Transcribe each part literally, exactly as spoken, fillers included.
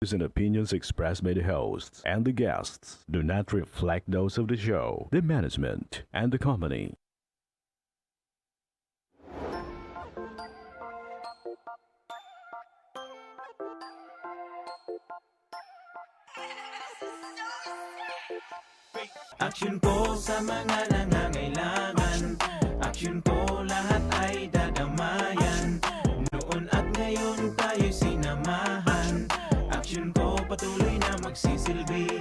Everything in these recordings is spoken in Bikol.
views and opinions expressed by the hosts and the guests do not reflect those of the show, the management, and the company. Aksyon ko sa mga nangangailangan. Aksyon ko lahat ay dadamayan. Noon at ngayon tayo'y sinamahan. Aksyon ko patuloy na magsisilbi.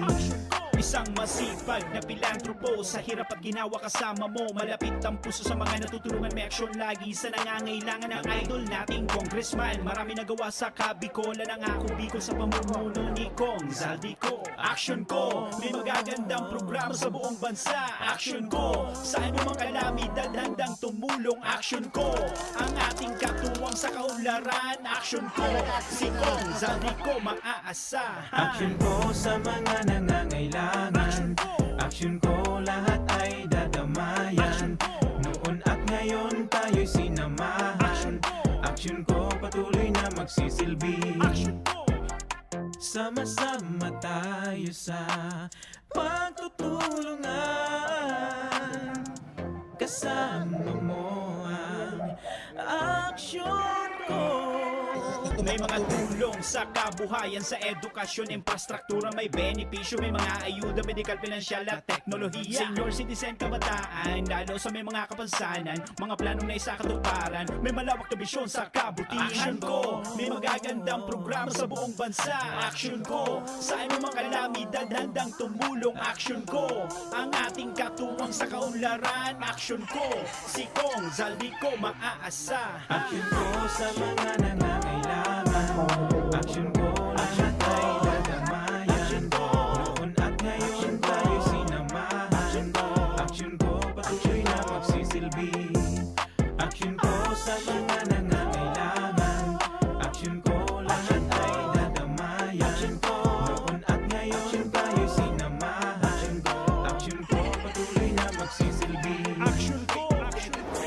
Isang masipag na pilantropo, sa hirap at ginawa kasama mo. Malapit ang puso sa mga natutulungan, may aksyon lagi sa nangangailangan. Ang idol nating congressman, marami nagawa sa Kabikolan. Ang Ako Bicol sa pamumuno ni Cong Zaldy Co. Aksyon ko, may magagandang programa sa buong bansa. Aksyon ko, sa anumang kalamidad handang tumulong. Aksyon ko, ang ating katuwang sa kaunlaran. Aksyon ko, si Cong Zaldy Co maaasahan. Aksyon ko sa mga nangangailangan. Aksyon ko, lahat ay dadamayan. Noon at ngayon tayo'y sinamahan. Aksyon ko, patuloy na magsisilbi. Sama-sama tayo sa pagtutulungan. Kasama mo ang aksyon ko. May mga tulong sa kabuhayan, sa edukasyon, infrastruktura, may benepisyo, may mga ayuda, medikal, pinansyal at teknolohiya. Senior citizen, kabataan, lalo sa may mga kapansanan, mga planong naisakatuparan, may malawak na bisyon sa kabutihan. Aksyon ko, may magagandang programa sa buong bansa. Aksyon ko, sa anumang kalamidad handang tumulong. Aksyon ko, ang ating katuwang sa kaunlaran. Aksyon ko, si Cong Zaldy Co maaasahan. Aksyon ko sa mga nangangailangan. Aksyon ko, lahat ay dadamayan. Noon at ngayon tayo sinamahan. Aksyon ko, patuloy na magsisilbi. Aksyon ko sa mga nangangailangan. Aksyon ko, lahat ay dadamayan. Noon at ngayon tayo sinamahan. Aksyon ko, patuloy na magsisilbi. Aksyon ko, aksyon ko.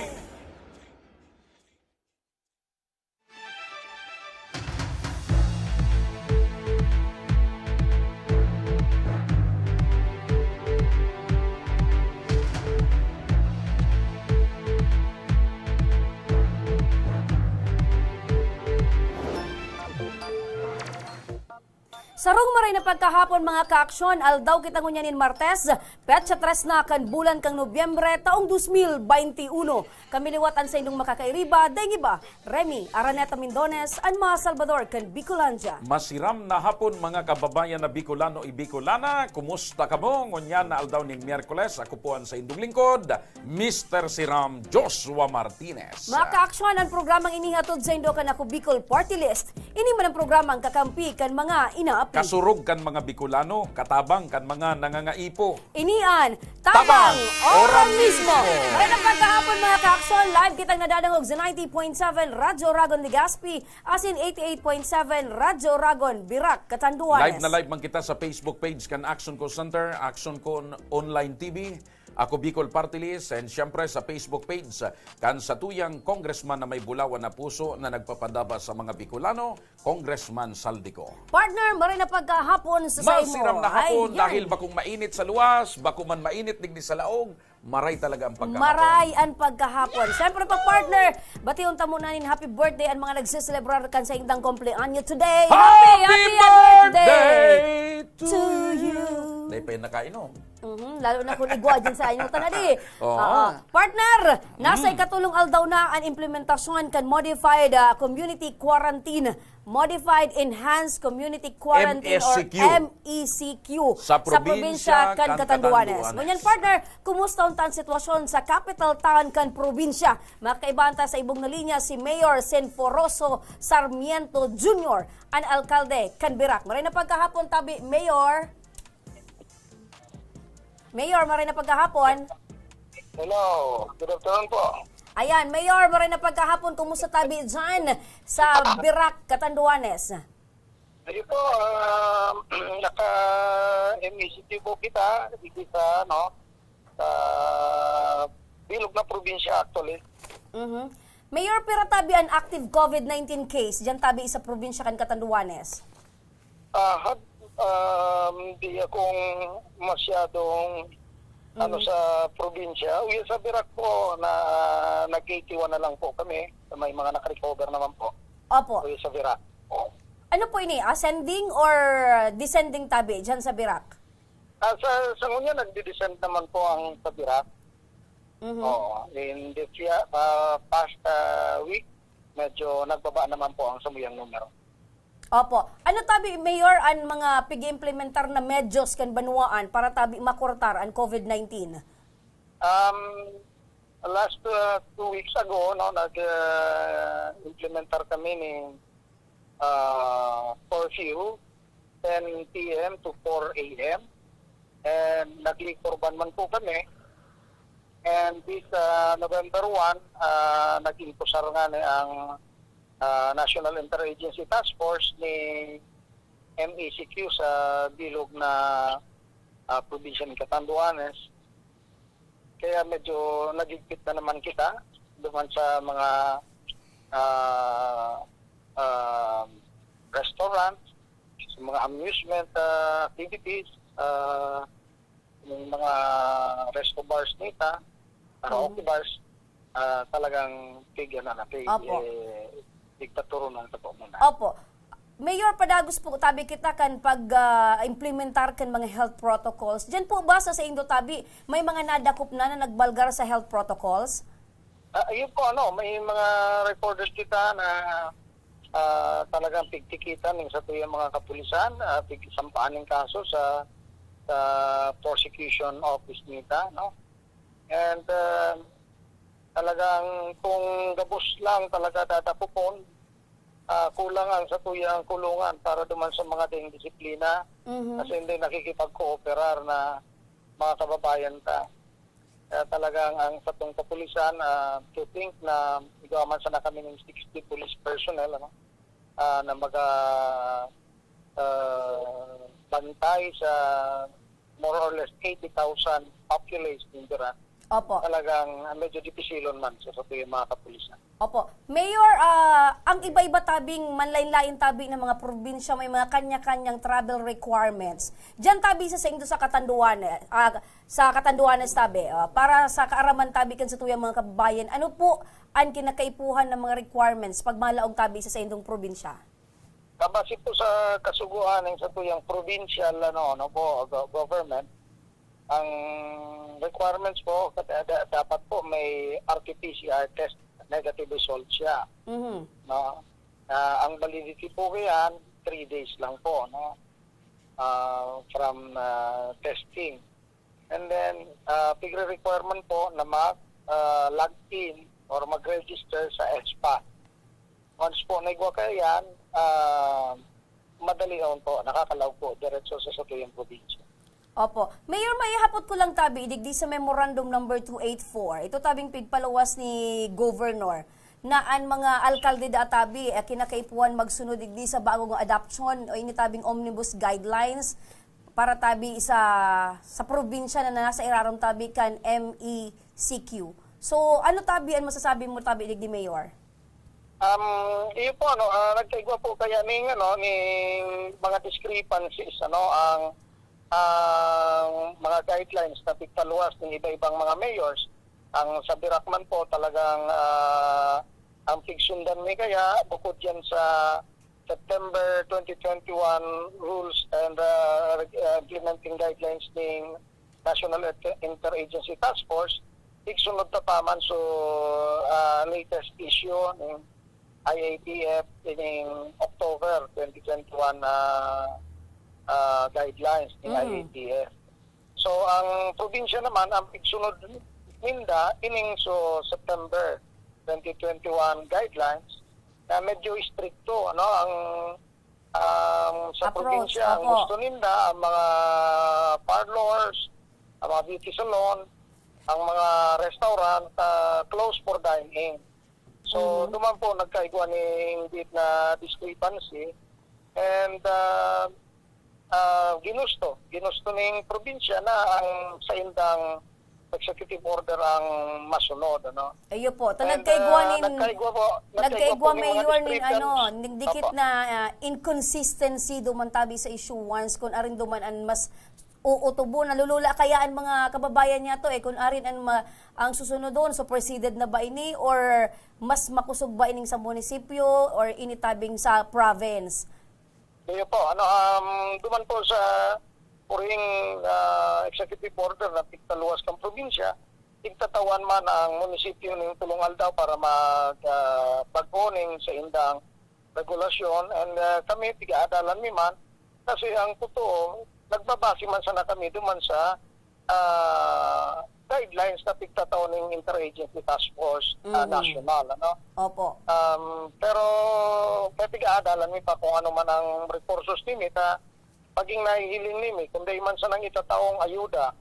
Sarong maray na pagkahapon, mga kaaksyon. Aldaw kita ngunyan nin Martes, petsa tres na kan bulan kan Nobyembre, taong dos mil baynte uno. Kami liwat an saindong makakairiba, daing iba, Remy Araneta Mindones, an mga Salbador kan Bicolandia. Masiram na hapon, mga kababayan na Bicolano y Bicolana. Kumusta kamo? Ngunyan na aldaw nin Miyerkules, ako po an saindong lingkod, Mister Siram Joshua Martinez. Mga kaaksyon, an programang ini hatod saindo kan Ako Bicol Party List. Ini man an programang kakampi kan mga inaapi. Kasurog kan mga Bicolano, katabang kan mga nangangaipo. Ini an Tabang, Tabang, ora ora mismo. Mismo. Maray na pagkahapon, mga kaaksyon, live kitang nadadangog sa ninety point seven Radyo Ragon Legazpi, asin eighty-eight point seven Radyo Ragon Virac, Catanduanes. Live na live man kita sa Facebook page kan Action Co Center, Action Co Online T V, Ako Bicol Party List, and siyempre sa Facebook page kan satuyang congressman na may bulawan na puso na nagpapadaba sa mga Bicolano, Congressman Zaldy Co. Partner, maray na pagkahapon sa saimo. Masiram na hapon. Ayan. Dahil bakong mainit sa luwas, bako man mainit digdi sa laog, maray talaga ang pagkahapon. Maray ang pagkahapon. Siyempre pa, partner, bation ta muna nin happy birthday an mga nagseselebrar kan saindang kumpleanyo today. Happy, happy, happy birthday to you. Dahil pa yung nakainom. Mhm, lalo na kung igwa dyan sa inyo, tanadi. Oo. Oo. Partner, nasa Mm. ikatulong aldaw na an implementasyon kan Modified, ah, Community Quarantine, Modified Enhanced Community Quarantine or M E C Q. M E C Q sa probinsya kan Catanduanes. Ngunyan, partner, kumusta unta an sitwasyon sa capital town kan probinsya? Makakaiba ta sa ibong na linya si Mayor Sinforoso Sarmiento Junior, an alkalde kan Virac. Maray na pagkahapon, tabi, Mayor. Mayor, maray na pagkahapon. Hello, good afternoon po. Ayan, Mayor, maray na pagkahapon. Kumusta tabi dyan sa Virac, Catanduanes? Ayun po, ah, naka-M E C Q po kita dito sa, ano, sa bilog na probinsya actually. Mhm. Mayor, pira tabi an active COVID nineteen case dyan tabi sa probinsya kan Catanduanes? Ah, had um, di akong masyadong ano, Mm. sa probinsya. Uya sa Virac po na nag-eighty-one na lang po kami. May mga naka-recover naman po. Opo. Uya sa Virac. Ano po ini? Ascending or descending tabi diyan sa Virac? Ah, sa, sa ngunyan, nagde-descend naman po ang sa Virac. Mhm. Oo. In the fia- ah, past, ah, week, medyo nagbaba naman po ang samuyang numero. Opo. Ano tabi, Mayor, an mga pig-iimplementar na medyos kan banwaan para tabi makurtar an covid nineteen? Um, last, uh, two weeks ago, no, nag, uh, implementar kami ni, uh, curfew, ten P M to four A M. And nag-liquor ban man po kami. And this, uh, November one, uh, nag-impusar nga ni ang, uh, National Interagency Task Force ni M E C Q sa bilog na, uh, probinsya ni Catanduanes. Kaya medyo nagigpit na naman kita duman sa mga, ah, ah, restaurant, sa mga amusement, ah, activities, ah, yung mga resto bars nita, karaoke Mhm. bars, ah, talagang tig-, ano na, tig-, Opo. eh, tigtaturunan sa po muna. Opo. Mayor, padagos po tabi kita kan pag, ah, implementar kan mga health protocols. Diyan po ba sa saindo tabi, may mga nadakop na na nagbalgar sa health protocols? Ah, ayun po, ano, may mga recorders kita na, ah, talagang pigtikitan ning satuyang mga kapulisan, ah, pigsampaan ning kaso sa, sa prosecution office nita, no? And, ah, talagang kung gabos lang talaga dadakopon, ah, kulang ang satuyang kulungan para duman sa mga ding disiplina, Mhm. kasi hindi nakikipagkooperar na mga kababayan ta. Kaya talagang ang satong kapulisan, ah, to think na igwa man sana kami ng sixty police personnel, ano, ah, na maga-, ah, bantay sa more or less eighty thousand population, dira. Opo. Talagang, ah, medyo dipisilon man sa satuyang mga kapulisan. Opo. Mayor, ah, ang iba-iba tabing manlain-lain tabi ng mga probinsya may mga kanya-kanyang travel requirements. Diyan tabi sa saindo sa Catanduanes, ah, sa Catanduanes tabi, ah, para sa kaaraman tabi kan satuyang mga kababayan, ano po an kinakaipuhan na mga requirements pag malaog tabi sa saindong probinsya? Kabase po sa kasugoan ng satuyang provincial, ano, ano po, go-, government, ang requirements po, da-, da-, dapat po may R T P C R test, negative result siya, Mhm. no? Ah, ang validity po kaya, three days lang po, no? Ah, from, ah, testing. And then, ah, pigre-requirement po na mag, ah, log in or mag-register sa S P A. Once po naigwa kayo yan, ah, madali naman po, nakakalaog po, diretso sa satuyang probinsya. Opo. Mayor, maihapot ko lang tabi, digdi sa Memorandum Number two eight four. Ito tabing pigpaluwas ni Governor na an mga alkalde da tabi, eh, kinakaipuhan magsunod digdi sa bagong adoption o ini tabing omnibus guidelines para tabi sa, sa probinsya na nasa irarom tabi kan M E C Q. So, ano tabi an masasabi mo tabi digdi, Mayor? Um, iyo po, ano, ah, nagkaigwa po kaya ning, ano, ning mga discrepancies, ano, ang, ang mga guidelines na pigpaluwas ng iba-ibang mga mayors. Ang sa Virac man po, talagang, ah, ang pigsundan mi kaya, bukod yan sa September twenty twenty-one rules and, ah, reg-, ah, implementing guidelines ning National Inter-, Interagency Task Force, igsunod ta pa man so, ah, latest issue ning I A T F ining October twenty twenty-one, ah, ah, guidelines ning Mm. I A T F. So, ang probinsya naman, ang igsunod ninda ining so September twenty twenty-one guidelines na medyo istrikto, ano, ang, ang sa Approach, probinsya, ang opo. gusto ninda, ang mga parlors, ang mga beauty salon, ang mga restaurant, ah, close for dine-in. So, Mhm. duman po nagkaigwa ning bit na discrepancy. And, ah, ah, ginusto, ginusto ning probinsya na ang saindang, executive order ang masunod, ano. Iyo po. Ta And, nagkaigwa ah, nin, nagkaigwa po, nagkaigwa nagkaigwa, po ning mga Mayor, nin discrepancies. Ano, nin dikit Opo. na ah, inconsistency duman tabi sa issuance, kun arin duman an mas uutubo, nalulula kaya an mga kababayan niya to eh, kun arin an ma, ang susunodon, superseded na ba ini or mas makusog ba ining sa munisipyo or ini tabing sa province? Iyo po, ano, um, duman po sa puring ah, executive order na pigtaluwas kan probinsya, igtatawan man ang munisipyo ning tulong aldaw para mag ah, bag-o ning sa indang regulasyon, and ah, kami, tigaadalan mi man, kasi ang totoo, nagbabase man sana kami duman sa ah, guidelines na pigtatao ning Interagency Task Force ah, Mhm. National, ano. Opo. Um, pero kaya tigaadalan mi pa kung ano man ang resources nimi ta paging nahihiling nimi, kung dai man sanang itataong ayuda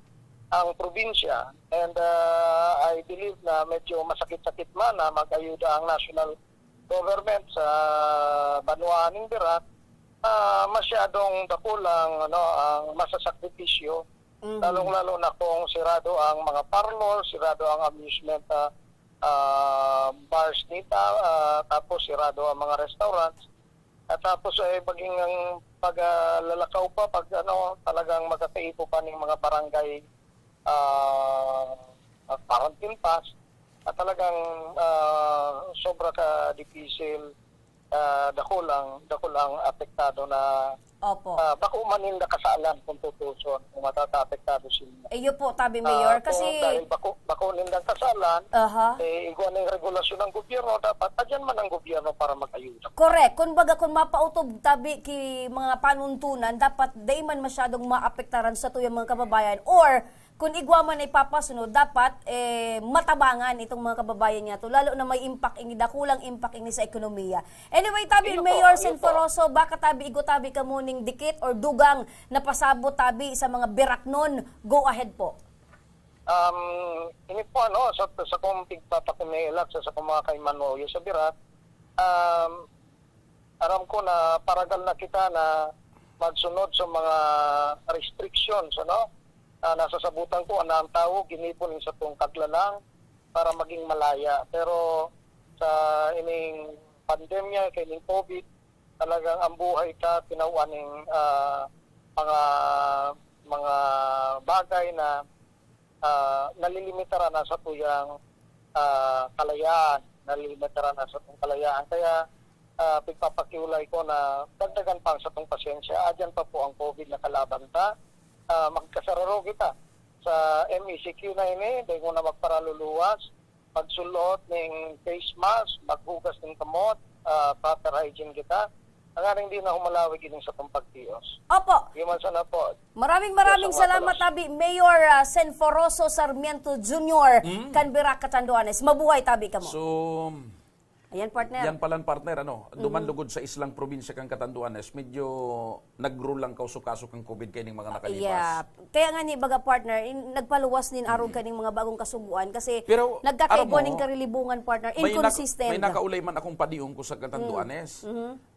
ang probinsya, and ah, I believe na medyo masakit-sakit man na mag-ayuda ang national government sa banwaan ning Dirac, ah, masyadong dakul ang, ano, ang masasakripisyo, Mhm. lalong-lalo na kung sirado ang mga parlor, sirado ang amusement ah, ah, bars nita, ah, tapos sirado ang mga restaurants. At tapos ay maging ang paglalakaw pa pag ano, talagang magkakaipo pa ning mga barangay ah, quarantine pass, at talagang ah, sobra ka dipisil, ah, dakul ang dakul ang apektado na Opo. ah, bako man ninda kasalan kung tutuson, kung matatapektado sila. Iyo po, tabi Ah, Mayor, kung kasi dahil bako, bako nindang kasalan, Aha. eh, igwa na yung regulasyon ng gobyerno, dapat adyan man ang gobyerno para mag-ayuda. Correct. Kumbaga, kung mapautob tabi ki mga panuntunan, dapat dai man masyadong maapektaran sa tuyang mga kababayan. Or, kung igwa man na ipapasunod, dapat eh, matabangan itong mga kababayan niya to. Lalo na may impact ini, dakulang impact ini sa ekonomiya. Anyway, tabi Iyo po, Mayor iyo po. Sinforoso, baka tabi igo tabi ka muning dikit or dugang na pasabot tabi sa mga Biraknon. Go ahead po. Um, ini po ano, sa, sa kong pigpapakimeelak sa, sa kong mga kaimanuyo sa Birak, um, aram ko na paragal na kita na magsunod sa mga restrictions, ano? Ah, nasasabutan ko na ang tawo ginibo ning satong kaglalang para maging malaya. Pero sa ining pandemya, kay ning COVID, talagang ang buhay ta tinawan ning ah, mga mga bagay na ah, nalilimitaran na sa tuyang ah, kalayaan, nalilimitaran na sa tuyang kalayaan. Kaya ah, pigpapakiulay ko na dagdagan pa ang satong pasensya. Adyan pa po ang COVID na kalaban ta. Ah, magkasararo kita sa M E C Q na ini, dai mo na magparaluluwas, pagsulot ning face mask, maghugas ning kamot, ah, proper hygiene kita. Tanganing di na humalawig ining satong pagtios. Opo. Di man sana po. Maraming maraming Yes, ang salamat matalas. tabi Mayor ah, Senforoso Sarmiento Junior kan Birak, Catanduanes. Mabuhay tabi kamo. So, Ayan, partner. Yan palan partner, ano, duman lugod sa islang probinsya kan Catanduanes, medyo nagro lang kauso-kaso kan COVID kaining mga nakalipas. Yeah. Kaya nga ni baga partner, in, nagpaluwas nin arog kaning mga bagong kasugoan kasi Pero, nagkakaigwa aram mo, ning karilibungan, partner, May, nak- inconsistent. May nakaulay man akong padiong ko sa Catanduanes.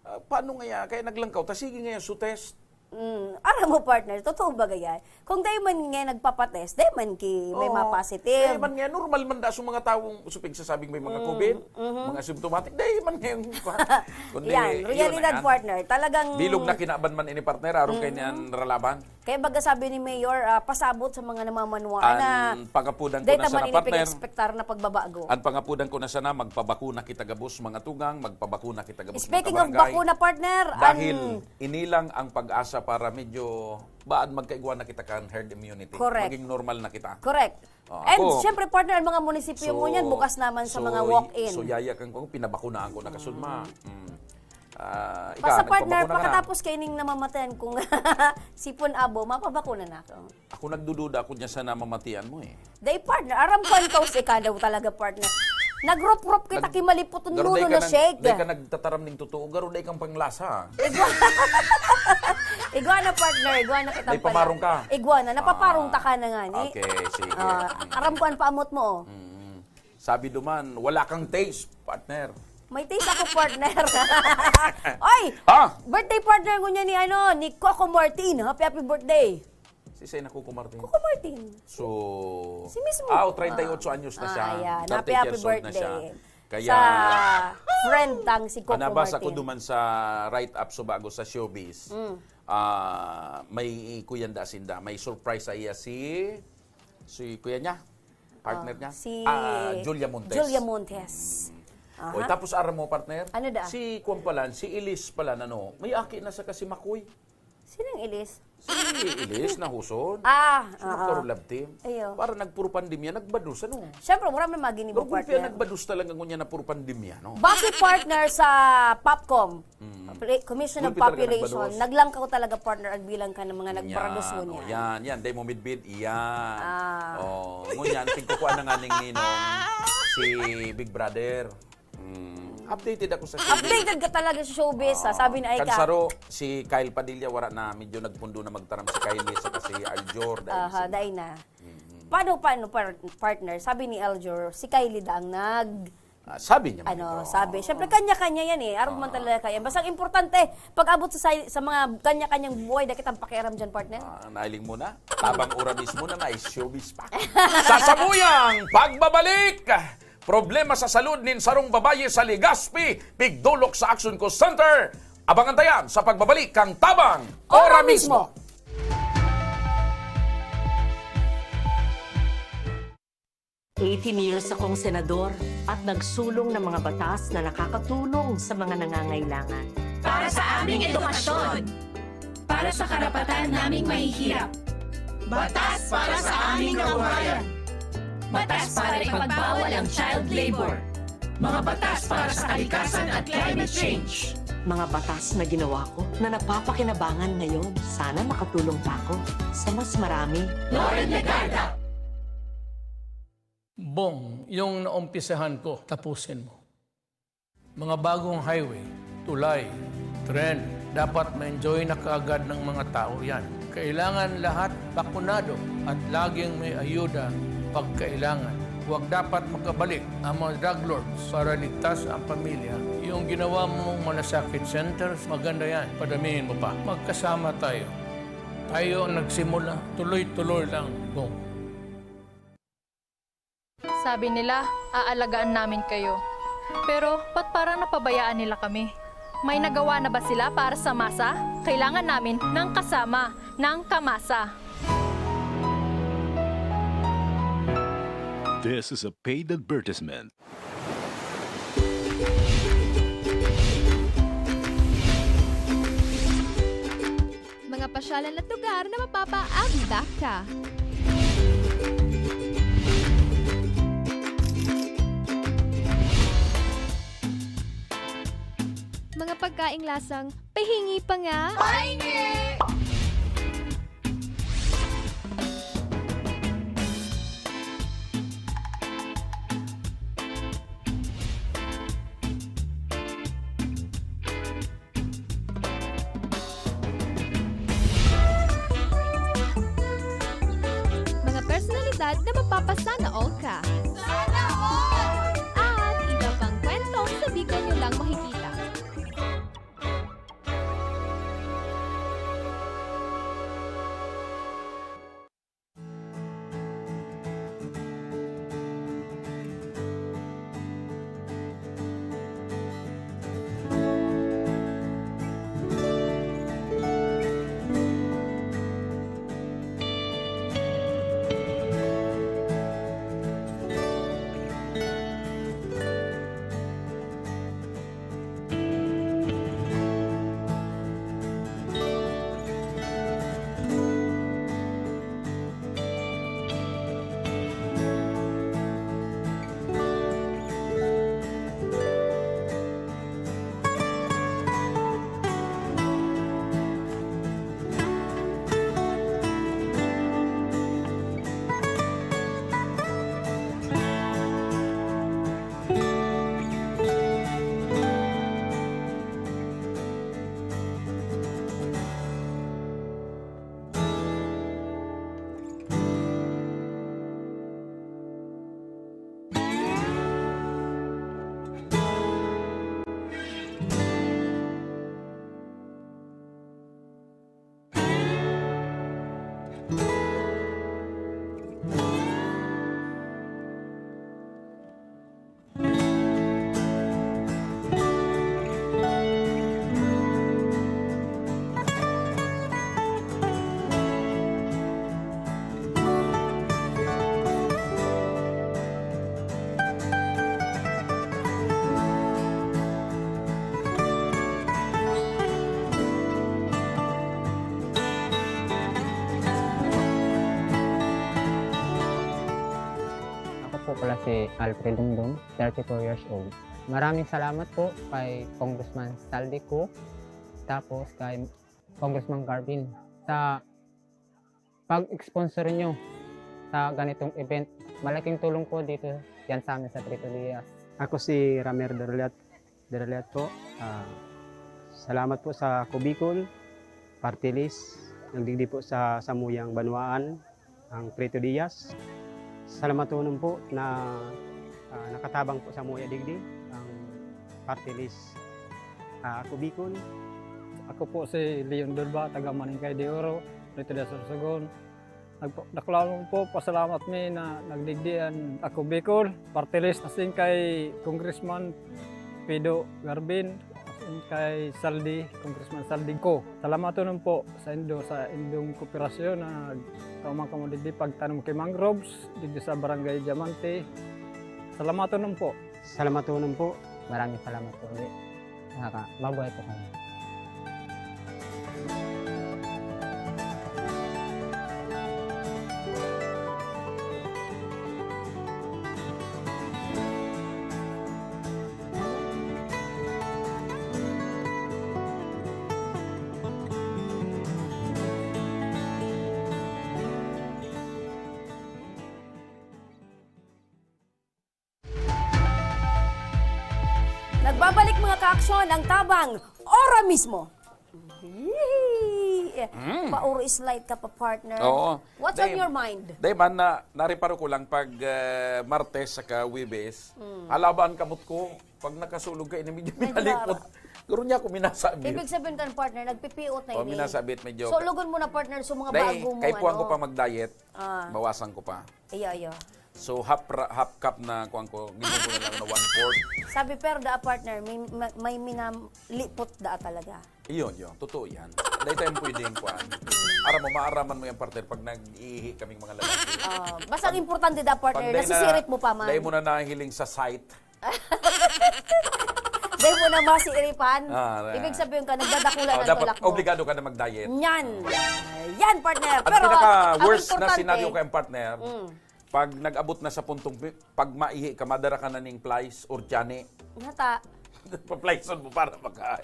Ah, paano ngaya? Kaya naglangkaw ta, sige ngaya, so test. Mm, aram mo, partner, totoo ba gaya? Kung dai man nga nagpapatest, dai man ki may Oo. mapositive. Dai man nga, normal man da sa mga tawong supig sasabing may mga COVID, mga asymptomatic, dai man nga yung... Kundi, Yan, yun, realidad, ayan. Partner. Talagang Bilog na kinaban man ini, partner, aron kay niyan ralaban. Kaya baga sabi ni Mayor, ah, pasabot sa mga namamanwaan na An pangapudan ko dai na ta man sana, ini partner. Pag-expectar na pagbabago. An pangapudan ko na sana, magpabakuna kita gabos, mga tugang, magpabakuna kita gabos, Speaking mga of kabarangay. Bakuna, partner, Dahil ang ini lang ang pag-asa para medyo baan magkaigwa na kita kan herd immunity. Correct. Maging normal na kita. Correct. Oh, And ako, syempre, partner, ang mga munisipyo mo niyan, bukas naman sa so, mga walk-in. So, yaya kang kung pinabakunaan ko na kasudma. Mm. Ah, ikaw, Basta, partner, nagpabakuna ka na? Pagkatapos kaining namamatayan kung sipon abo, mapabakuna na ako. Ako nagdududa ako niya sa namamatian mo eh. Dai, partner, aram ko ang kaus ikaw daw talaga, partner. Nagrup-rup kita, Nag- kimaliputon Garo, nuno dai ka na nag- shake. Dai ka nagtataram ning totoo, garo dai kang panglasa. Igwa na, partner, igwa na kita May pamarong ka? Igwa na, napaparong Ah, ta ka na nga ni. Okay, sige. Ah, aram ko ang paamot mo, oh. Mm. Sabi duman, wala kang taste, partner. May taste ako, partner. Oy! Ah! Birthday partner ko niya ni ano, ni Coco Martin. Happy, happy birthday. Isay na Coco Martin. Coco Martin. So, Si mismo. ah, oh, treinta y ocho Ah. anyos na Ah, siya. ayan. Happy, happy Thirty-eight years old na siya. birthday. Kaya, Sa friend tang si Coco ang nabasa ko Martin. duman sa write-up so bago sa showbiz. Mm. Ah, may kuyan da sinda. May surprise sa iya si, si kuya niya, partner Ah, niya. si Ah, Julia Montes. Julia Montes. Mm. Oy, Aha. tapos aram mo, partner? Ano da? Si Kwan pala, si Elise pala, ano, may aki na sa kasi Makoy. Sinong Elise? Si Elise na huson. Ah, Si oo. Magkaroon love team. Ayo. Para nagpuro pandemya, nagbados, ano? Siyempre, wala may magini mo, Pero kung kaya partner. nagbados talaga ngunyan na puro pandemya, no? Base, partner, sa Popcom, Mm. Popula-, Commission of Gulpi talaga Population, nagbados. naglangkaw talaga, partner, ang bilang ka ng mga nagbados Yan, ngunyan. oh, yan, yan. Dahil mo midbid, yan. Ah. Oh, ngunyan, tigkukuha na nga ning ninong si Big Brother. Mm. Updated ako sa showbiz. Updated ka talaga sa showbiz, ah. Oo. Sabi ni Aika. Kansaro, si Kyle Padilla, wala na, medyo nagpundo na magtaram si Kyle, saka si Aljor, dahil Aha, si dai na. Mm. Paano, paano, par-, partner? Sabi ni Aljor, si Kylie da ang nag-, Ah, sabi niya man ano, ito. sabi. Oo. Siyempre, kanya-kanya yan eh. Araw man Oo. talaga kaya. Basta ang importante, pag abot sa, sa, sa mga kanya-kanyang buhay, dakit ang pakialam dyan, partner. Ah, nailing mo na. Tabang ora mismo na may showbiz pa. Sa sabuyang pagbabalik, problema sa salud nin sarong babayi sa Legazpi, pigdolok sa Action Call Center. Abangan ta yan sa pagbabalik kan Tabang Ora Ora Mismo. Mismo. Eighteen years akong senador at nagsulong ng mga batas na nakakatulong sa mga nangangailangan. Para sa aming edukasyon. Para sa karapatan naming mahihirap. Batas para sa aming kabuhayan. Batas para ipagbawal ang child labor. Mga batas para sa kalikasan at climate change. Mga batas na ginawa ko na napapakinabangan ngayon. Sana makatulong pa ako sa mas marami. Loren Legarda. Bong, yung naumpisahan ko, tapusin mo. Mga bagong highway, tulay, tren, dapat ma-enjoy na kaagad ng mga tao yan. Kailangan lahat bakunado at laging may ayuda pag kailangan. Huwag dapat makabalik ang mga drug lords para ligtas ang pamilya. Yung ginawa mong malasakit centers, maganda yan. Padamihin mo pa. Magkasama tayo. Tayo ang nagsimula. Tuloy-tuloy lang, Bong. Sabi nila, "Aalagaan namin kayo." Pero ba't parang napabayaan nila kami? May nagawa na ba sila para sa masa? Kailangan namin ng kasama, ng kamasa. This is a paid advertisement. Mga pasyalan at lugar na mapapaambak ka. Mga pagkaing lasang pahingi pa nga. Pahingi! Mga personalidad na mapapasana all ka. Sana all! At iba pang kwentong sa di ka nyo lang makikita. Si Alfred Dungdung, thirty-four years old. Maraming salamat po kay Congressman Saldi Co, tapos kay Congressman Garvin sa pag-sponsor nyo sa ganitong event. Malaking tulong po dito yan sa amin sa Trito Diaz. Ako si Ramer Dorliat, Dorliat po. Ah, salamat po sa Kubikol, Party List, nagdigdi po sa samuyang banwaan, ang Trito Diaz. Salamatonon po na, ah, nakatabang po sa muya digdi ang Party List, ah, Kubikol. Ako po si Leon Durba, taga Maningkay de Oro, Trito Diaz, Sorsogon. Nagpa-, dakulaon po, pasalamat mi na nagdigdi an Ako Bicol, Party List, asin kay Congressman Pido Garbin, asin kay Saldi, Congressman Saldi Co. Salamatonon po sa indo, sa indong kooperasyon na nagtao man kamo digdi pagtanom ki mangroves, digdi sa Barangay Diamante. Salamatonon po. Salamatonon po. Maraming salamat po ulit. Nakaka-, mabuhay po kayo. Nagbabalik, mga ka-aksyon, ang Tabang, ora mismo. Yee! Mm. Pauro is light ka pa, partner. Oo. What's on Dahil, your mind? dahil man na, nareparo ko lang pag, eh, Martes saka Huwebes, Mm. halaban kamot ko, pag nakasulog ka, ini medyo Medyo minalipot. Guro niya ako minasabi. Ibig sabihin kan, partner, nagpipiot na Oh, ini. minasabit, medyo So, lugon mo na, partner, sa mga Dahil, bago mo, kay puwang ko ano? pa mag-diet, Ah. bawasan ko pa. Iyo, iyo. So, half ra-, half cup na, kuwan ko, gibo ko na lang na one-fourth. Sabi, pero daa, partner, may, may, may minalipot daa talaga. Iyon, yun. Totoo yan. Dahil tayong pwedeng, kuwan. Aram mo, maaraman mo yan, partner, pag nag-iihi kaming mga lalaki. Ah, basta ang Pag, importante daa, partner, pag dahil na, nasisirit mo pa man. dahil mo na nahiling sa sight, Dahil mo na masiripan, Ah, na. ibig sabihin ka, nagdadakula Oh, ng dapat tulak mo. obligado ka na mag-diet. Yan. Yan, partner. Ang Pero, pinaka-worst ang na importante, senaryo kayang partner, Mm. pag nag-abot na sa puntong pi-, pag maihi ka, madara ka na ning flies or tiyan. Nata. Pa-flies on mo para maka-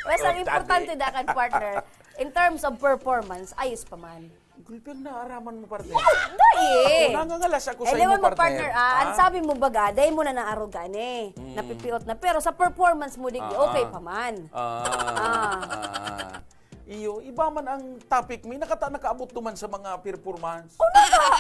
Basta ang Or importante tiyan. dakan, partner, in terms of performance, ayos pa man. Gulpi ang naaraman mo, partner. Dai! Ako, nangangalas ako sa Ewan imo, mo, partner. partner, ah. Ang Ah? sabi mo baga, dai mo na naarog ka, ani. Mm. Napipiot na. Pero sa performance mo, digdi, Ah, okay ah. pa man. Ah, Ah. ah. Iyo, iba man ang topic, may nakata-, nakaabot duman sa mga performance. Ano ba?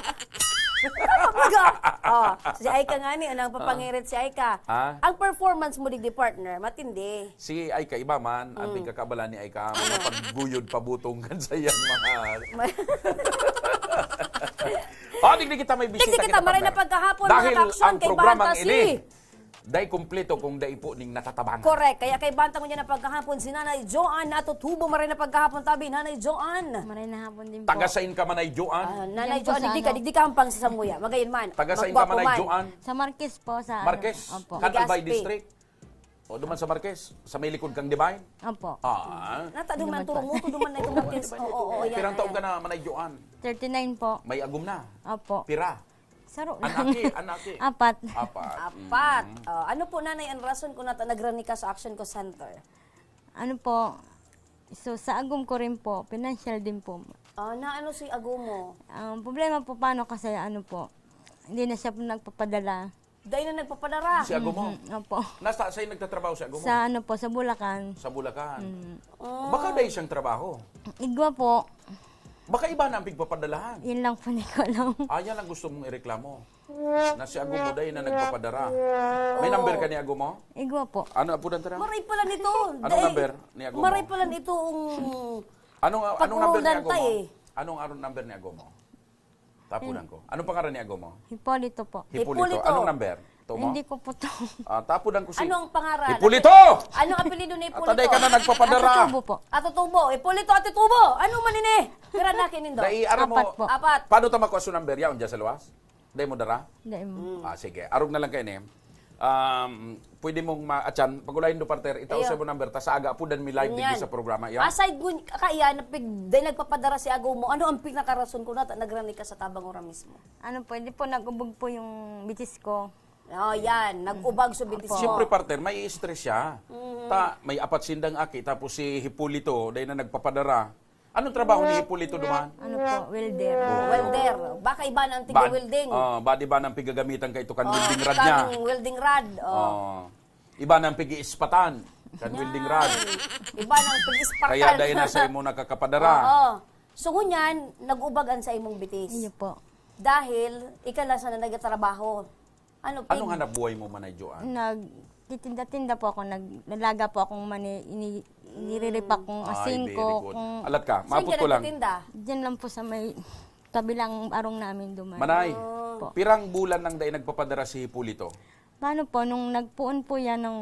Ano ba baga? Oh, si Aika nga ni, unang Ah. papangirit si Aika. Ah? Ang performance mo, digdi, partner, matindi. Si Aika iba man, ang Mm. pagkakabala ni Aika, mga Ano? pagguyod pabutong kan sa iyang mga Ma- Oh, digdi kita may bisita Digdi kita, kita, maray na partner. pagkahapon, mga Dahil ka-aksyon, ang kay programang Banta si ini, dai kumpleto kung dai po ning natatabang. Correct. Kaya kay Banta ngunyan na pagkahapon, si Nanay Joan Natutubo, maray na pagkahapon tabi, Nanay Joan. Maray na hapon din po. Taga sain ka, Manay Joan? Ah, Nanay Diyan po Joan, sa digdi ka, ano? digdi ka hampang sa samuya. Magayon man. Taga sain ka, Magwapo Manay man. Joan? Sa Marquez po, sa ano. Marquez? Opo. Cat Albay Legazpi. District? O, duman sa Marquez, sa may likod kang Divine? Opo. Ah. Nata, duman, Duman pa. turong mo, to, duman na itong Oo, Marquez. Divine Oo, ito. oo, yan, Pirang yan, taon yan. ka na, Manay Joan? Thirty-nine po. May agom na? Opo. Pira? Saro lang. Anaki, anaki? Apat. Apat. Apat. Mm. Oh, ano po, Nanay, ang rason kung nata nagrani ka sa Action Call Center? Ano po, so, sa agom ko rin po, financial din po. Ah, na ano si agom mo? Ang problema po, paano kasi, ano po, hindi na siya po nagpapadala. Dai na nagpapadara. Si agom mo? Mhm, opo. Nasa, saan nagtatrabaho si agom mo? Sa ano po, sa Bulacan. Sa Bulacan. Mm. Oh. Baka dai siyang trabaho. Igwa po. Baka iba na ang pigpapadalahan. Yun lang po, di ko alam. Ah, yan ang gusto mong ireklamo. Na si agom mo dai na nagpapadara. May Oo. number ka ni agom mo? Igwa po. Ano, apudan tara? Maray pala nito. Anong Dai, number ni agom mo? maray pala nito ang Anong, anong number ni pag-urudan agom ta mo? eh. Anong, anong number ni agom mo? Tapunan Hmm. ko. Anong pangaran ni agom mo? Hipolito po. Hipolito. Hipolito. Anong number? Ito mo? Hindi ko po to. Ah, tapunan ko si Anong pangaran? Hipolito! Anong apelyido ni Hipolito? Ataday ka na nagpapadara. Ate Tubo po. Ate Tubo. Hipolito, Ate Tubo! Ano man ini? Pira na kinindo? Dai, aram mo, Apat po. Apat. Paano ta makuha sa number? Yaon dyan sa luwas? Dai mo dara? Dai mo. Hmm. Ah, sige. Arog na lang kayo ni. Um, pwede mong ma-, atyan, pag-ulayin do, partner, itao Iyo. sa mo number, ta sa aga po, dan mi live Yan. digdi sa programa, iyo. Aside ngun-, kaiyan, na pig-, dahil nagpapadara si ago mo, ano ang pinakarason ko na ta-, nagrani ka sa tabang ora mismo? Ano po, hindi po, nag-ubog po yung bitis ko. Oh, yan. Nag-ubag so bitis Opo. mo. Siyempre, partner, may stress siya. Mhm. Ta, may apat sindang aki, tapos si Hipolito, dahil na nagpapadara. Anong trabaho ni Hipolito duman? Ano po, welder. Oo. Welder. Baka iba na ang Ba-, tiga-welding. oh, badi ba nang pigagamitan ka ito kan Oh, welding rod kan niya? welding rod. Oh. Oh. Iba nang pigi-ispatan kan Yan. welding rod. Iba nang pigi-ispatan. Kaya dahil na sa imo nakakapadara. Oo. So, ngunyan, nag-ubag an sa imong bitis. Iyo po. Dahil, ika lang sana nagtatrabaho. Ano, Anong pig- hanap buhay mo, Manay Joan? Nagtitinda-tinda po ako, nag-, nalaga po akong mani, ini-, nire-repack kong Ay, asin very ko, good. kung Alat ka, Saan maabot ka ko lang. nagtitinda? Diyan lang po sa may tabi lang arong namin duman. Manay, Oh. Po. pirang bulan nang dai nagpapadara si Hipolito? Paano po, nung nagpuon po yan ng,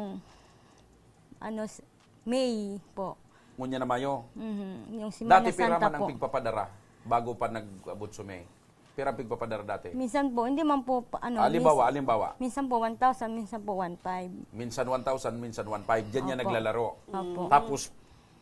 ano, s-, May po. Ngunyan na Mayo? Mhm. Yung Semana Dati pira Santa man ang po. pigpapadara bago pa nag-abot sa May? Pira ang pigpapadara dati? Minsan po, hindi man po, pa-, ano, Halimbawa, minsan, halimbawa. minsan po one thousand, minsan po one five. Minsan one thousand, minsan one five. Diyan niya Opo. naglalaro. Opo. Tapos,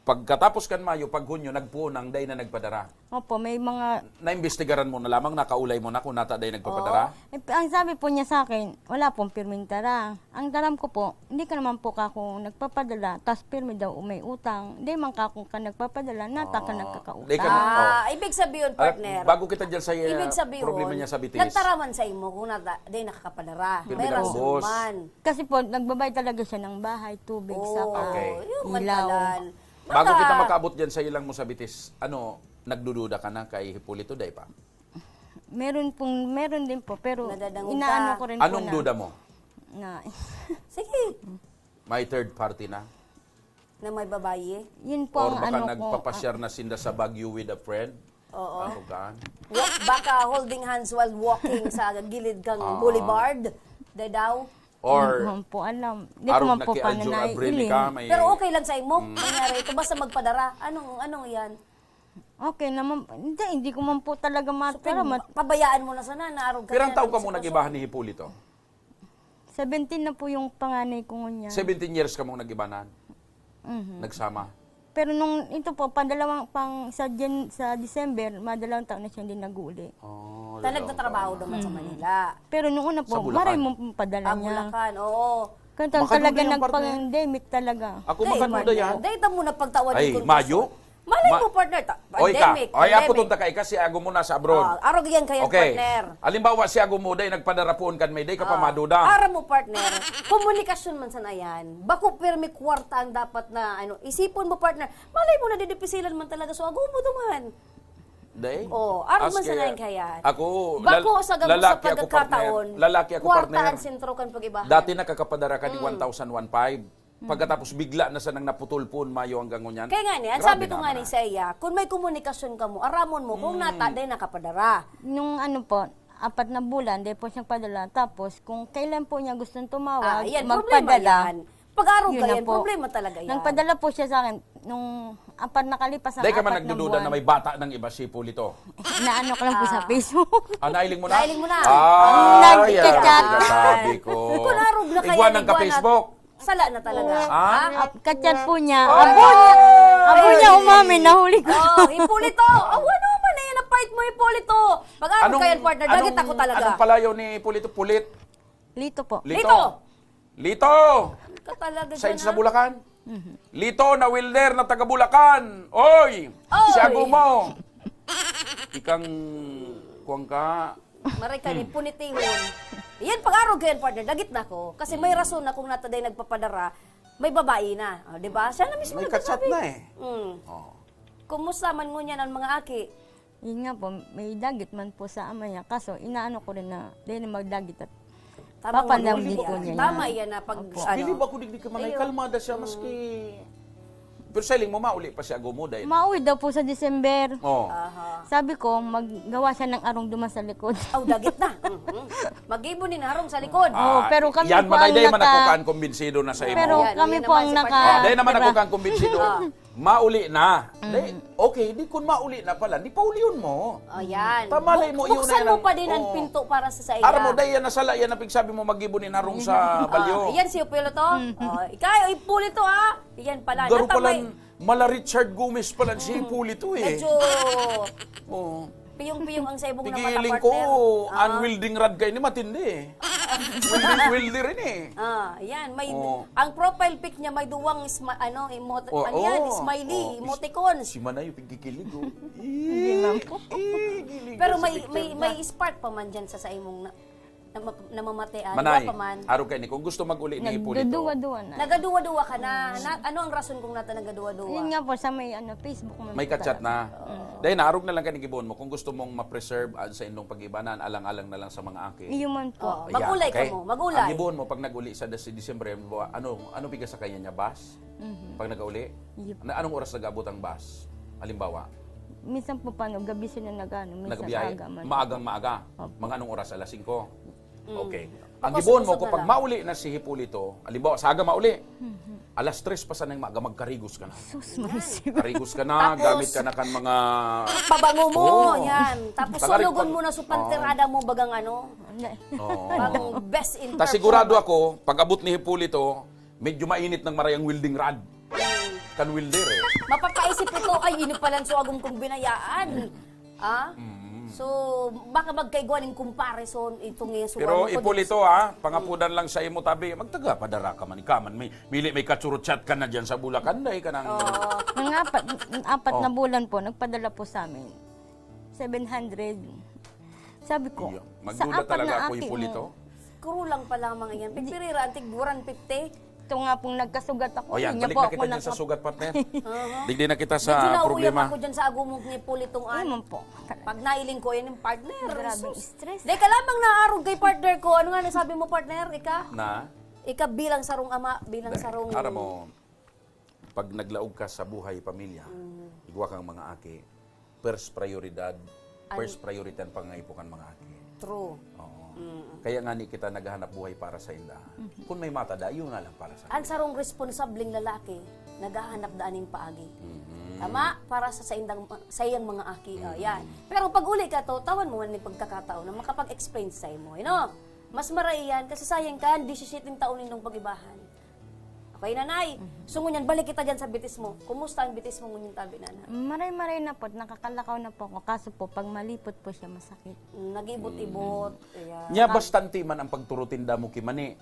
pagkatapos kan Mayo, pag Hunyo, nagpuon ang dai na nagpadara. Opo, may mga Naimbestigaran mo na lamang, nakaulay mo na kung nata dai nagpapadara? Oo. Eh, ang sabi po niya sa akin, "Wala pong pirming dara." Ang daram ko po, "Hindi ka naman po kako nagpapadala, tas pirmi daw may utang. Di man kako ka nagpapadala, nata ka Ah, nagkakautang." di ka na- Ah, Oh. ibig sabihin, Alam, partner, bago kita dyan sa, uh, ibig sabihin, problema niya sa bitis. nagtaraman sa imo kung nata, di nakakapadara. Pirmi May ka rason ubos. man. Kasi po, nagbabayad talaga siya ng bahay, tubig, Oo, saka Okay. yun man ilaw. talan. Bago Baka kita makaabot dyan sa ilang mo sa bitis, ano, nagdududa ka na kay Hipolito, dai pa? Meron pong, meron din po, pero Nadadangog inaano ka. ko rin po Anong na, duda mo? na, Sige. May third party na? Na may babayi? Yun po Or ang baka ano ko, nagpapasyar ah. na sinda sa Baguio with a friend? Oo. Ano ka? Wa-, baka holding hands while walking sa gilid kang Ah. boulevard? Dai daw? Or Hindi ko man po alam. Hindi ko arog man na po ki Aljo pananay Abril ili. ka, may Pero okay lang sa imo, Mm. mangyari ito. Basta magpadara. Anong, anong yan? Okay naman. Hindi, hindi ko man po talaga So, matara. pin-, Mat- pabayaan mo na sana na arog ka Pirang na taon ka ng mong sitwasyon. nag-ibahan ni Hipolito? Seventeen na po yung panganay ko ngunyan. Seventeen years ka mong nag-ibanan? Mhm. Nagsama? Pero nung ito po, padalawang pang sa Jan-, sa December, madalawang taon na siyang di nag-uuli. Oh, Ta, dalawa nagtatrabaho taon na. naman sa Mhm. Manila. Pero nung una po, Sa Bulacan? maray mo pong padala Ah, niya. Bulacan, oo. Kaya Makaduli talaga yung partner. nagpandemic talaga. Ako Dahil makaduli partner, yan. dahil ito muna pagtawan Ay, yung Mayo? Malay Ma- mo, partner, ta-, Oy, ka. pandemic, Oy, apo pandemic. tong taka, ika, si ago mo nasa abroad. Ah, arog yan kaya, Okay. partner. Halimbawa, si ago mo, day, nagpadarapoon kan may, day, ka pa Ah, maduda. aram mo, partner, komunikasyon man sana yan. Bako pirmi kwarta ang dapat na, ano, isipon mo, partner. Malay mo, nadidipisilan man talaga, so ago mo duman. Day? Oh, arog man Aske, sana yan kaya. ako, Bako lal-, sa gabos sa lalaki ako, pagkakataon, partner. Lalaki ako, kwarta partner. ang sentro kan pag-ibahan. Dati nakakapadara ka ni Mm. one thousand, one five. Pagkatapos bigla na sanang naputol poon mayo hanggang ngunyan. Kaya nga ni, ang Grabe sabi ko naman nga ni ah. sa iya, kung may komunikasyon ka mo, aramon mo kung Hmm. nata, day nakapadara. Nung ano po, apat na bulan, day po siyang padala. Tapos, kung kailan po niya gustong tumawag, Ah, yan, problema magpadala. yan. Pag-araw Yun ka na yan, po. problema talaga yan. Nagpadala po siya sa akin nung apat nakalipas ang Day ka man apat na nagdududa buwan. na may bata ng iba si Polito? Inaano ko lang po sa Ah. Facebook. Ah, nailing mo na? Nailing mo na? Ah, Nagchat-chat. yan ang sinasabi ko. Kung arog na kaya, Igwa ng iguan na. ka-Facebook? Sala na talaga. Ah? Ha? Ap-, kachat po niya. Ay! Abo niya. Abo niya umamin, nahuli ko. Oh, Hipolito. Oh, ano man eh, napait mo, Hipolito. Pag-arog Anong, ka yan, partner, anong, dagit ako talaga. anong palayaw ni Polito? Pulit? Lito po. Lito. Lito. Lito! Ka talaga Sa dyan, sa ah. Bulacan? Mhm. Lito na welder na taga Bulacan. Oy! Oy! Si Agumo! Ikang, kuwang ka. Maray ka ni Hmm. punitihon. Yan, pag-arog ko yan, partner. Dagit na ko. Kasi may Hmm. rason na kung nata day nagpapadara, may babae na. O, di ba? Siya na mismo May nagsasabi. kachat na eh. Hmm. Oh. Kumusta man ngunyan ang mga aki? Yun nga po, may dagit man po sa ama niya. Kaso, inaano ko rin na, dahil na magdagit at Tama nga, papandamdin Lito. ko niya Tama yan. yan na pag, Opo. ano. Bilib ako digdi ka, Manay, Ayun. kalmada siya, Mm. maski Pero sa hiling mo, mauli pa si Agumo, dahil Mauli daw po sa December. Oh. Aha. Sabi ko, maggawa siya ng arong duman sa likod. Aw, dagit na. Mhm. Mag-ibo ni Narong sa likod. Oo, Ah, pero kami yan, po Manay, ang dahil man ako naka- kan kumbinsido na sa imo. Pero Yan, kami yan po naman ang si naka- partner. Ah, dahil naman ako Diba? kan kumbinsido. Ah. Mauli na. Di, okay, di kun mauli na pala, di paulihon mo. O, yan. Tamalay mo, Buk- yun na buksan yan mo ang- pa din ang Oo. pinto para sa saya. Aram mo, dahil yan nasala yan ang pigsabi mo, mag-ibo nin harong sa balyo. Ah, yan si Hipólito. Oh, ikaw, Hipólito, ah. Yan pala. Garo Natamay. Pala, mala Richard Gomez pala si Hipólito eh. Medyo Oo. piyong-piyong ang sa ibong na mata, Pigiling ko, partner. Ah. Ang welding rod kayo ni matindi eh. Welding, welder rin eh. Ah, yan. May, Oo. Ang profile pic niya may duwang, sma, ano, emo, Oo, ano yan, oo. smiley, Oo. emoticons. Si Manay, yung pigkikiligo. Hindi man po. Eh, giling Pero ka sa may, picture may, niya. May spark pa man dyan sa, sa imong na, na, mamate. Ah, Manay, pa man. Arog kayo ni, kung gusto mag-uli ni Hipólito. Nagduduwa-duwa na. Nagaduwa-duwa ka na. na ano ang rason kung nata nagaduwa-duwa? Yun nga po, sa may ano, Facebook man May po kachat talaga. na. Dahil na, arog na lang ka ni gibohon mo, kung gusto mong ma-preserve ang sa indong pag-ibanan, alang-alang na lang sa mga aki. Iyo man po. Oo. Ayan, Magulay ka okay? mo, magulay. Ang gibohon mo, pag nag-uli sa Des-, December, ano, ano bigas sa kanya niya? Bus? Mhm. Pag nag-uli? Yep. Na anong oras nag-abot ang bus? Halimbawa, Minsan po paano, gabi sila nag-ano, minsan nagbiyahe? aga man. Maagang maaga. Opo. Mga anong oras? Alas singko? Okay. Mm. Ang Tapos gibohon mo, usog kung na pag lang. Mauli na si Hipólito, halimbawa, sa aga mauli, Mhm. alas tres pa sanang maaga, magkarigos ka na. Sus, Marisol. Karigos ka na, Tapos, gamit ka na kan mga... Pabango mo, Oo. yan. Tapos Talaga, sulugon pag- mo na sa Oo. pantirada mo, bagang ano, Oo. bang best in Ta sigurado performance. Ako, pag abot ni Hipólito, medyo mainit ng maray ang welding rod. Kan welder eh. Mapapaisip ito, ay, ini pala ang suagom kong binayaan. Ah? Mm. So, baka magkaigwa ng comparison itong yung suagom Pero ko Hipólito ha, pangapudan lang sa imo tabi, magtaga padara ka man, ikaw man, may, mili may katsurutsyat ka na dyan sa Bulacan, dahil ka nang... Oo. Mga apat, apat na Oh. bulan po, nagpadala po sa amin. Seven hundred. Sabi ko, Iya. sa Magduda apat talaga na ako, aki Hipólito. mo, Kulang pa lamang yan. Pipirira, antig one fifty. Ito nga pong nagkasugat ako. O yan, Hindi balik po na ako kita dyan sa nagpa- sugat, partner. Aha. Digdi na kita Medyo sa nauyab problema. Ako dyan sa agumog ni Hipólito nga. Ayun man po. Pag nailing ko, yan yung partner. Grabe, Sus. stress. Dahil ka lamang naarog kay partner ko. Ano nga nasabi mo, partner? Ika? Na? Ika bilang sarong ama, bilang Dahil, sarong... Aram mo, pag naglaog ka sa buhay, pamilya, Mm. igwa kang mga aki, first prioridad, Ang- first priority ang pangaipo kan mga aki. True. Oo. Mm. Kaya nga ni kita naghahanap buhay para sa inda. Kung may matada, yun na lang para sa Ang sarong responsableng lalaki, naghahanap daan ning paagi. Mhm. Tama? Para sa saindang, sa iyang mga aki. Oh, yan. Pero pag uli ka to, tawan mo man ni pagkakataon na makapag-explain sa imo. You know? Mas maray yan kasi sayang ka, disisiyete taon nindong pag-ibahan. Okay, nanay. So, ngunyan, balik kita dyan sa bitis mo. Kumusta ang bitis mo ngunyan tabi, nanay? Maray-maray na po, nakakalakaw na po ako. Kaso po, pag malipot po siya, masakit. Mm, nag-ibot-ibot. Ayan. Nya, bastante man ang pagturutin damo ki Mani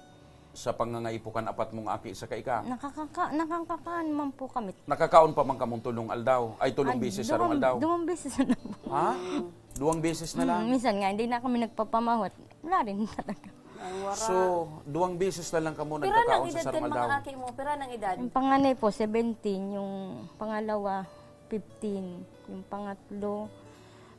sa pangangaipo kan apat mong aki sa kaika. Nakakaka nakakakaan man po kami. Nakakaon pa man kamong tulong aldaw, ay tulong Ay, beses sa rong duwang- aldaw. Duwang beses na lang po. Ha? Duwang beses na lang. Mm, minsan nga, hindi na kami nagpapamahot. Wala rin talaga. Ang wara. So, duwang beses na lang kamo Pira nang nagkakaon sa edad sarong kan mga aldaw. aki mo? Pira nang edad? Yung panganay po, seventeen. Yung pangalawa, fifteen. Yung pangatlo,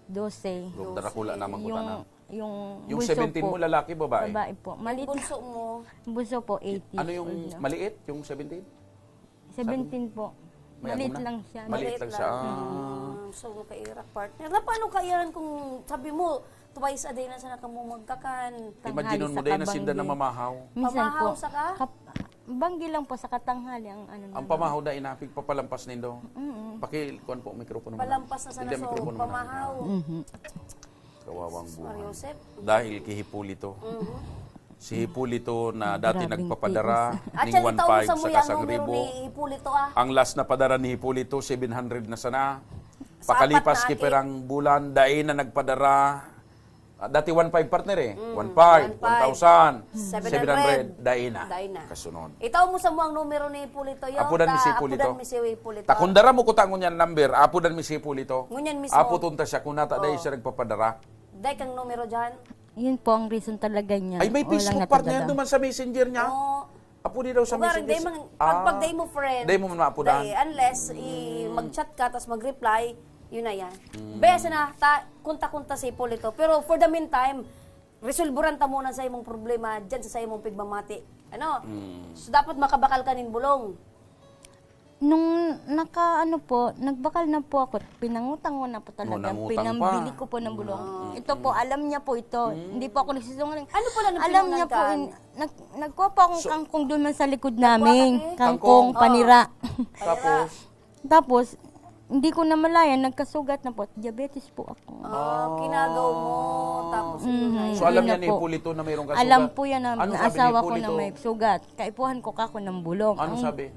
doce. Dok, darakula naman ko Yung, tana. yung, Yung bunso seventeen po, mo, lalaki, babae? Babae po. Maliit, Bunso mo. Bunso po, eight years Ano yung old na. Maliit? Yung seventeen? Seventeen po. Mayagom Maliit na? lang siya. Maliit lang siya. Ah. Mm, so, kairak partner. Na paano kairan kung sabi mo, twice a day na sana kamo magkakan? Imagine mo, Tanghali sa dahil nasinda na kabanggi. mamahaw. Minsan Pamahaw po, sa ka? kap- banggi lang po sa katanghali ang ano Ang na. Pamahaw dahil napigpapalampas nindo. Mm-mm. Pakikuan po ang mikropono mo. Palampas na sana Hindi, sa mikropono mo. Pamahaw. Mhm. Kawawang buhay. Mariosep. Dahil kay Hipólito. Mhm. Si Hipólito na dati Grabeng nagpapadara At ning siya one itaw five sa sa muya ang kasang numero ribo. Ni Hipólito, ah. Ang last na padara ni Hipólito, seven hundred na sana. Sa Pakalipas apat na ki aki. Pirang bulan, dai na nagpadara. Ah, dati one five, partner eh. Mm, One five, one five. One thousand, Seven hundred. seven hundred, dai na. Dai na. Kasunod. Itaw mo sa muang numero ni Hipólito, yo. Apudan mi si Ta-, Hipólito. Apudan mi si Hipólito. Ta kung dara mo kuta ngunyan number, apudan mi si Hipólito. Ngunyan mismo. Aputon ta siya kung nata dai Oh. siya nagpapadara. Dai kang numero dyan. Yun po ang reason talaga niya. Ay, may Walang Facebook partner nagpadala. Duman sa messenger niya. Oh. Apo di daw sa Ugaring, messenger. dai mang, pag, pag dai mo friend, Dai mo man maapudan. dai, unless i, mag-chat ka, tas mag-reply, yun na yan. Mm. Bes na, ta, kunta-kunta si Hipólito. Pero for the meantime, resolburan ta muna sa imong problema, dyan sa, sa imong pigmamati. Ano? Mm. So, dapat makabakal ka nin bulong. Nung naka, ano po, nagbakal na po ako, pinangutang ko na po talaga. Nangutang Pinambili pa. ko po ng bulong. Mm. Ito po, alam niya po ito. Hindi po ako nagsisinungaling. Ano pala nang Alam niya po, pinanangkan? in, nag, nagkuha po akong So- kangkong doon man sa likod namin. eh. Kangkong, Kangkong. panira. Tapos, Tapos, hindi ko namalayan, nagkasugat na po. Diabetes po ako. Ah, kinagaw mo. Tapos, yun na yun. So, alam niya ni Hipólito na mayroon kang sugat? Alam po yan na asawa ko na may sugat. Kaipuhan ko kako ng bulong. Ano sabi?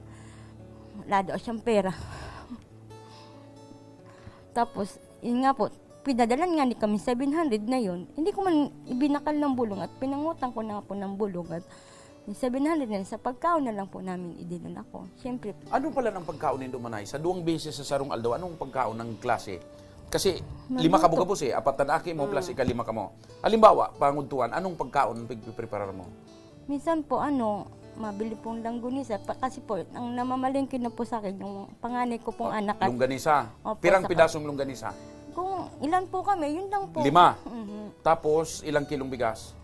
Wala daw siyang pera. Tapos, yun nga po, pinadalan nga ni kami seven hundred na yun. Hindi ko man ibinakal ng bulong at pinangutang ko na nga po ng bulong at yung seven hundred na yun, sa pagkaon na lang po namin idinala ko. Siyempre. Ano pala ng pagkaon nindo, Manay? Sa duwang beses sa sarong aldaw, anong pagkaon ng klase? Kasi lima kamo gabos eh, apat na aki mo plus ikalima kamo. Halimbawa, pangudtuan, anong pagkaon ang pagpipreparar mo? Minsan po, ano, mabili pong langgonisa. Pa, kasi po, ang namamalengke na po sa akin, yung panganay ko pong anak. At longganisa? Opo. Pirang pidasong longganisa? Kung ilan po kami, yun lang po. Lima? Mhm. Tapos, ilang kilong bigas?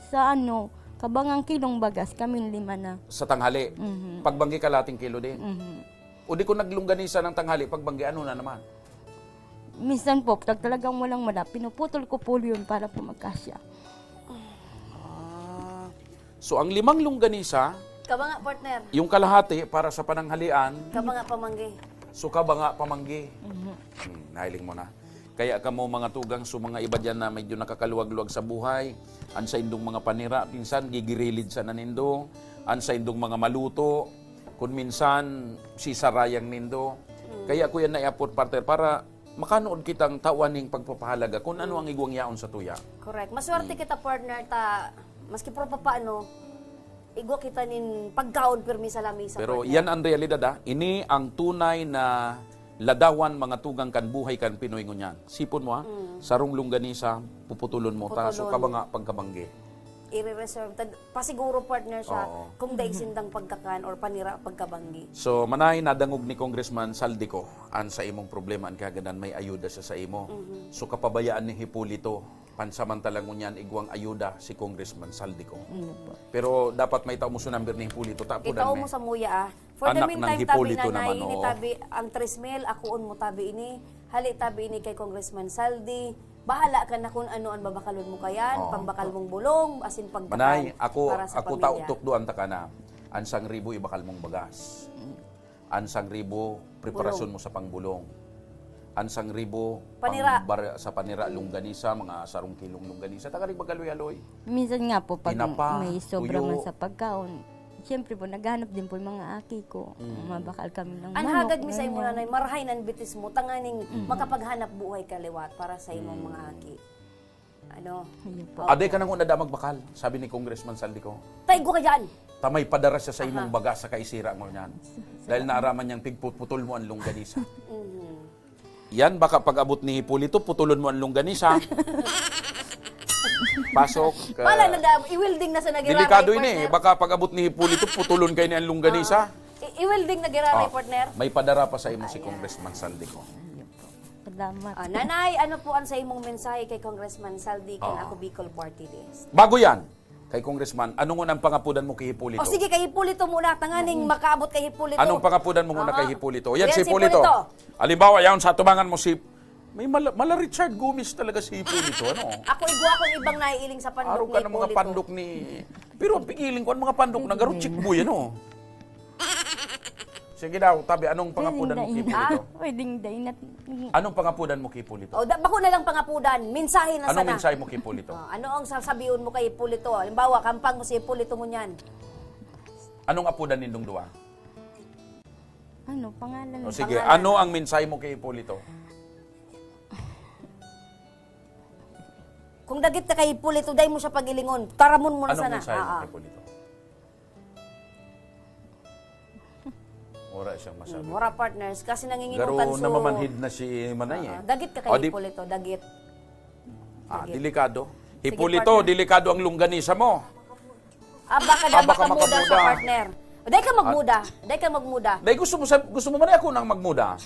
Sa ano, kabangang kilong bagas, kaming lima na. Sa tanghali? Mhm. Pagbanggi, kalating kilo din? Mhm. O di kung naglongganisa ng tanghali, pagbanggi, ano na naman? Minsan po, pag talagang walang wala, pinuputol ko po yun para po magkasya. Ah. So, ang limang longganisa, kabanga, partner, yung kalahati para sa pananghalian. Kabanga, pamanggi. So, kabanga, pamanggi. Mhm. Hmm, nahiling mo na. Kaya kamo, mga tugang, so mga iba dyan na medyo nakakaluwag-luwag sa buhay, an saindong mga panira, minsan gigirilid sana nindo, an saindong mga maluto, kun minsan sisarayang nindo. Mm. Kaya ko yan naiapod, partner, para makanood kitang tawan ning pagpapahalaga kun ano ang igwang yaon sa tuya. Correct. Maswerte kita, partner, ta maski pa paano, igwa kita nin pagkaon pirmi sa lamesa, partner. Pero yan ang realidad, ah. Ini ang tunay na ladawan, mga tugang, kan buhay kan Pinoy ngunyan. Sipon mo, ah, sarong longganisa, puputulon mo, ta so kabanga, pagkabanggi. Ire-reserve. Tad-, pasiguro, partner, siya kung dai sindang pagkakan or panira pagkabanggi. So, Manay, nadangog ni Congressman Zaldy Co an sa imong problema, an kagadan may ayuda siya sa imo. Mhm. So, kapabayaan ni Hipólito, pansamantala ngunyan igwang ayuda si Congressman Zaldy Co. Ano po? Pero dapat may tao mo sa number ni Hipólito, tapudan. Itao mo sa muya, ah. For the meantime, tabi, Nanay, ini tabi ang tres mil, akoon mo tabi ini. Hali tabi ini kay Congressman Zaldy. Bahala ka na kung ano ang babakalon mo kayan, pambakal mong bulong, asin pagkakan para sa pamilya. Manay, ako, ako ta tukdoan ta ka na. An sang ribo ibakal mong bagas. An sang ribo, preparasyon mo sa pangbulong. An sang ribo, panira. Pangbar-, sa panira, longganisa, mga sarong kilong longganisa. Tanganing magaloy-aloy. Minsan nga po, pag may sobra man sa pagkaon, siyempre po, naghahanap din po yung mga aki ko. Mm. Mabakal kami ng manok, ganyan. An hagad mi sa imo, Nanay, marahay nan bitis mo, tanganing makapaghanap buhay ka liwat para sa imong mga aki. Ano? Ayun po. Aday ka na nguna da magbakal, sabi ni Congressman Zaldy Co. Taigo ka dyan! Ta may padara siya sa imong baga sa kaisira mo niyan. Dahil naaraman niyang pigputputol mo ang longganisa. Mhm. Yan, baka pag-abot ni Hipólito, putulon mo ang longganisa. Pasok, ah, pala na da, i-welding na sa nagiraray, partner. Delikado ini eh. Baka pag-abot ni Hipólito, putulon kayo ni ang longganisa. Ah, i-, i-welding na giraray, partner. May padara pa sa imo si Congressman Zaldy Co. Ayun po. Salamat. Ah, Nanay, ano po ang sa imong mensahe kay Congressman Zaldy kan Ako Bicol Party List? Bago yan, kay Congressman, ano ngon ang pangapudan mo kay Hipólito? O sige, kay Hipólito muna, tanganing makaabot kay Hipólito. Anong pangapudan mo muna kay Hipólito? Yan si Hipólito. Halimbawa, yan sa tubangan mo si, may mala, mala Richard Gomez talaga si Hipólito, ano? Ako, igwa akong ibang naiiling sa pandok ni Hipólito. Araw ka ng mga pandok ni, pero pigiling ko, ang mga pandok na garo, chick boy, ano? Sige daw, tabi, anong pangapudan mo kay Hipólito? Pwedeng dai na. Anong pangapudan mo kay Hipólito? O, da-, bako na lang pangapudan, mensahe na sana. Anong mensahe mo kay Hipólito? O, ano ang sasabihon mo kay Hipólito? Halimbawa, kampang mo si Hipólito ngunyan. Anong apudan nindong duwa? Ano, pangalan lang. O, sige, ano ang mensahe mo kay Hipólito? Kung dagit ka kay Hipólito, dai mo siya pagilingon. Taramon mo na sana. Anong mensahe mo kay Hipólito? Wala siyang masabi. Hmm, wala, partners. Kasi nanginginutan. Garo, so, namamanhid na si Manay, eh. Ah, dagit ka kay Hipólito, dagit. Ah, delikado. Sige, Hipólito, partner, delikado ang longganisa mo. Ah, baka daw makamuda siya, partner. Dai ka magmuda. Dai ka magmuda. Dai, gusto mo sab-, gusto mo man ako nang magmuda?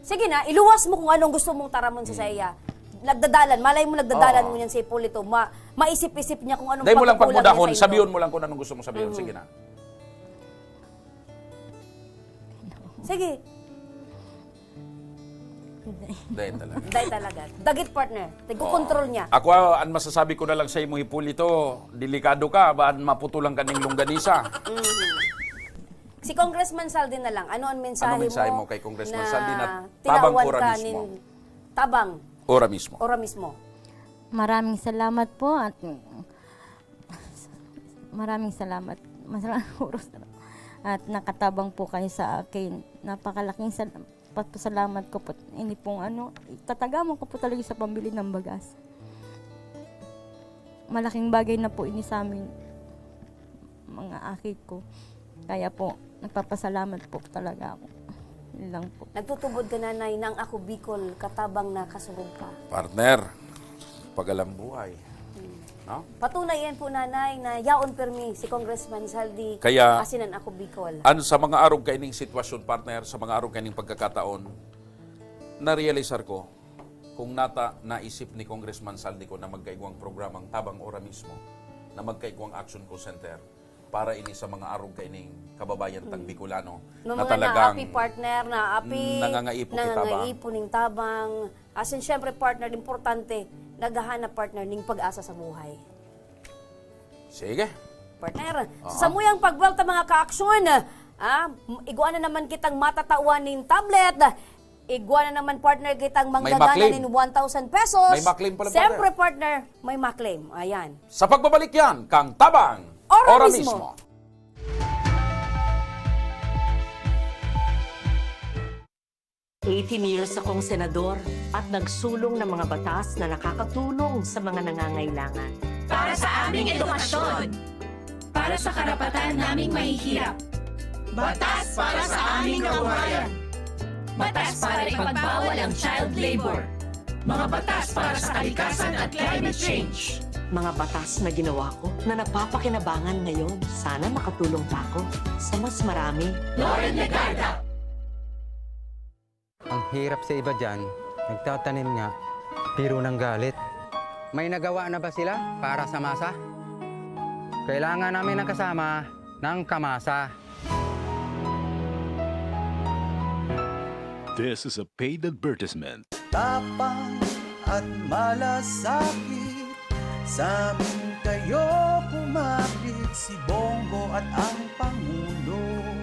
Sige na, iluwas mo kung anong gusto mong taramon sa saiya. Nagdadalan, malay mo nagdadalan ngunyan si Hipólito. Ma-, maisip-isip niya kung anong pagkukulang niya sa inyo. Dai mo lang pagmudahon, sabihon mo lang kung anong gusto mong sabihon. Mhm. Sige na. Sige. Dai talaga. Dai talaga. Dagit, partner. Tigkokontrol niya. Ako, ah, ang masasabi ko na lang sa imo, Hipólito, delikado ka, baka maputulan ka ning longganisa. Mhm. Si Congressman Saldi na lang, ano ang mensahe Ano mensahe mo mo kay Congressman na Saldi na tabang tinauhan ora ka mismo? nin tabang Ora mismo. ora mismo? Maraming salamat po at maraming salamat. Maraming oras na at nakatabang po kayo sa akin. Napakalaking sal-, pasalamat ko po. Ini pong ano, itatagaman ko po talaga sa pambili ng bagas. Malaking bagay na po ini sa amin, mga aki ko. Kaya po, nagpapasalamat po talaga ako. Yun lang po. Nagtutubod ka, Nanay, na ang Ako Bicol katabang na kasubog pa. Partner, pagalang buhay. Hmm. No? Patunay yan po, Nanay, na yaon permi si Congressman Saldi Kaya, Asin ang Ako Bicol. An sa mga arog kaining sitwasyon, partner, sa mga arog kaining pagkakataon, narealisar ko kung nata naisip ni Congressman Saldi ko na magkaigwang programang tabang ora mismo, na magkaigwang action call center para ini sa mga arog kaining kababayan tang Hmm. Bicolano May na mga talagang naapi, partner, naapi, nangangaipo ki tabang. nangangaipo ning tabang. As in, syempre, partner, importante, naghahanap, partner, ning pag-asa sa buhay. Sige. Partner, Aha. sa samuyang pagwelta, mga ka-aksyon, ah, igwa na naman kitang matatawan nin tablet. Igwa na naman, partner, kitang May manggagana maklim. nin one thousand pesos. May maklim pala, Siyempre, partner. partner, may maklim. Ayan. Sa pagbabalik yan, kang Tabang, Ora Ora mismo. mismo. Eighteen years akong senador at nagsulong ng mga batas na nakakatulong sa mga nangangailangan. Para sa aming edukasyon. Para sa karapatan naming mahihirap. Batas para sa aming kabuhayan. Batas para ipagbawal ang child labor. Mga batas para sa kalikasan at climate change. Mga batas na ginawa ko na napapakinabangan ngayon. Sana makatulong pa ako sa mas marami. Loren Legarda. Ang hirap sa iba diyan, nagtatanim nga, pero ng galit. May nagawa na ba sila para sa masa? Kailangan namin ng kasama ng kamasa. This is a paid advertisement. Tapang at malasakit, sa amin kayo kumapit, si Bongo at ang Pangulo.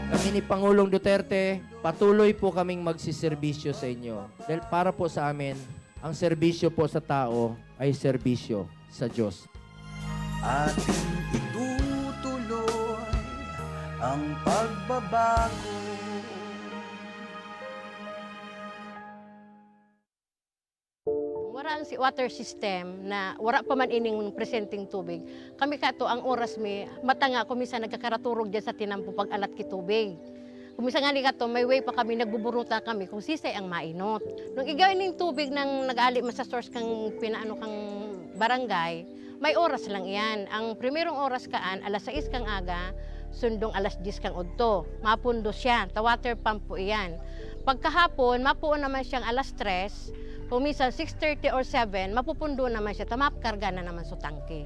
Kami ni Pangulong Duterte, patuloy po kaming magsiserbisyo sa inyo. Dahil para po sa amin, ang serbisyo po sa tao ay serbisyo sa Diyos. Ating itutuloy ang pagbabago. Wara ang si-, water system na wara pa man ining presenteng tubig. Kami kato, ang oras mi, mata nga ako minsan nagkakaraturog dyan sa tinampo pag-alat ki tubig. Kung minsan nga ni kato, may way pa kami, nagbuburuta kami kung sisay ang mainot. Nung igay ning tubig nang nag-ali man sa source kang pinaano kang barangay, may oras lang iyan. Ang primerong oras kaan, alas sais kang aga, sundong alas diyes kang udto. Mapundo siya, ta water pump po iyan. Pagkahapon, mapuon naman siyang alas tres, kung minsan six thirty or seven, mapupundo naman siya, ta makarga na naman sa tangke.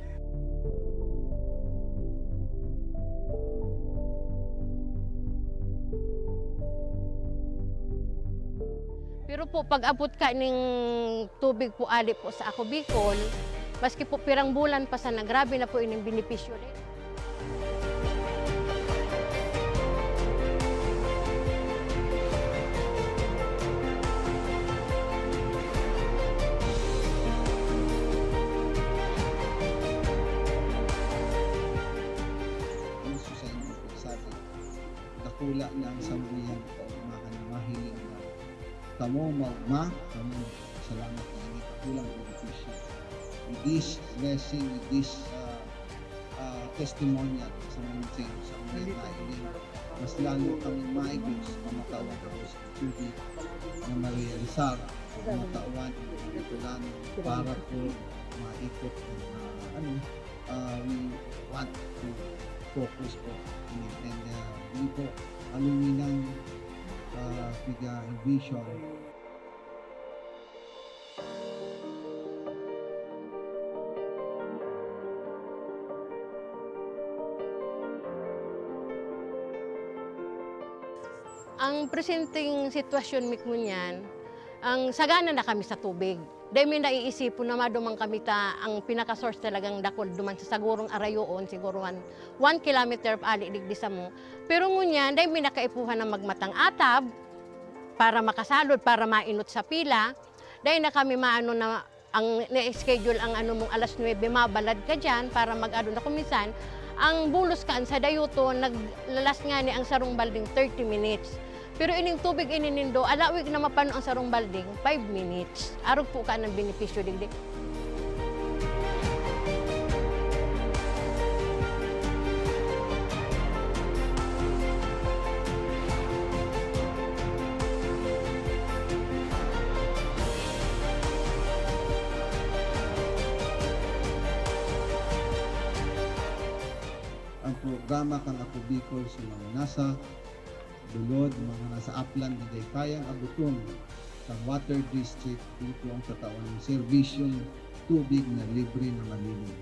Pero po, pag-abot ka ning tubig po ali po sa Ako Bicol, maski po pirang bulan pa sana, grabe na po ining benepisyo rin. Ang susayin ko, sabi, dakula na ang samuyang kaumahan na mahiling na kamo maugma, kamo salamat na ini dakulang benepisyo. With this blessing, with this, ah, ah, testimonial sa mga sa mga nailing, mas lalo kami maigos, mamatawan kami sa tubig na marealisar, matawan ang mga Bicolano para po maikot ang, ah, ano, ah, we want to focus po in it. And, ah, yun po, aluminang, ah, piga vision. Ang presenteng sitwasyon mi ngunyan, ang sagana na kami sa tubig. Dai mi naiisipon na maduman kami ta ang pinaka-source talagang dakul duman sa sagurong arayoon, siguro one, one kilometer ali digdi samo. Pero ngunyan, dai mi nakaipuhan na magmatang atab para makasalod, para mainot sa pila. Dai na kami maano na ang na-schedule ang ano mong alas nuebe, mabalad ka diyan para mag-ano na kung minsan, ang bulos kaan sa dayoton, naglalas ngani ang sarong balding thirty minutes. Pero ining tubig ini nindo, alawig na mapano ang sarong balding, five minutes. Arog po ka ng benepisyo digdi. Ang programa kan Ako Bicol sa mga nasa lulod, mga nasa aplan na dai kayang abuton kan water district, ito ang tatawan ng serbisyong tubig na libre na malinis.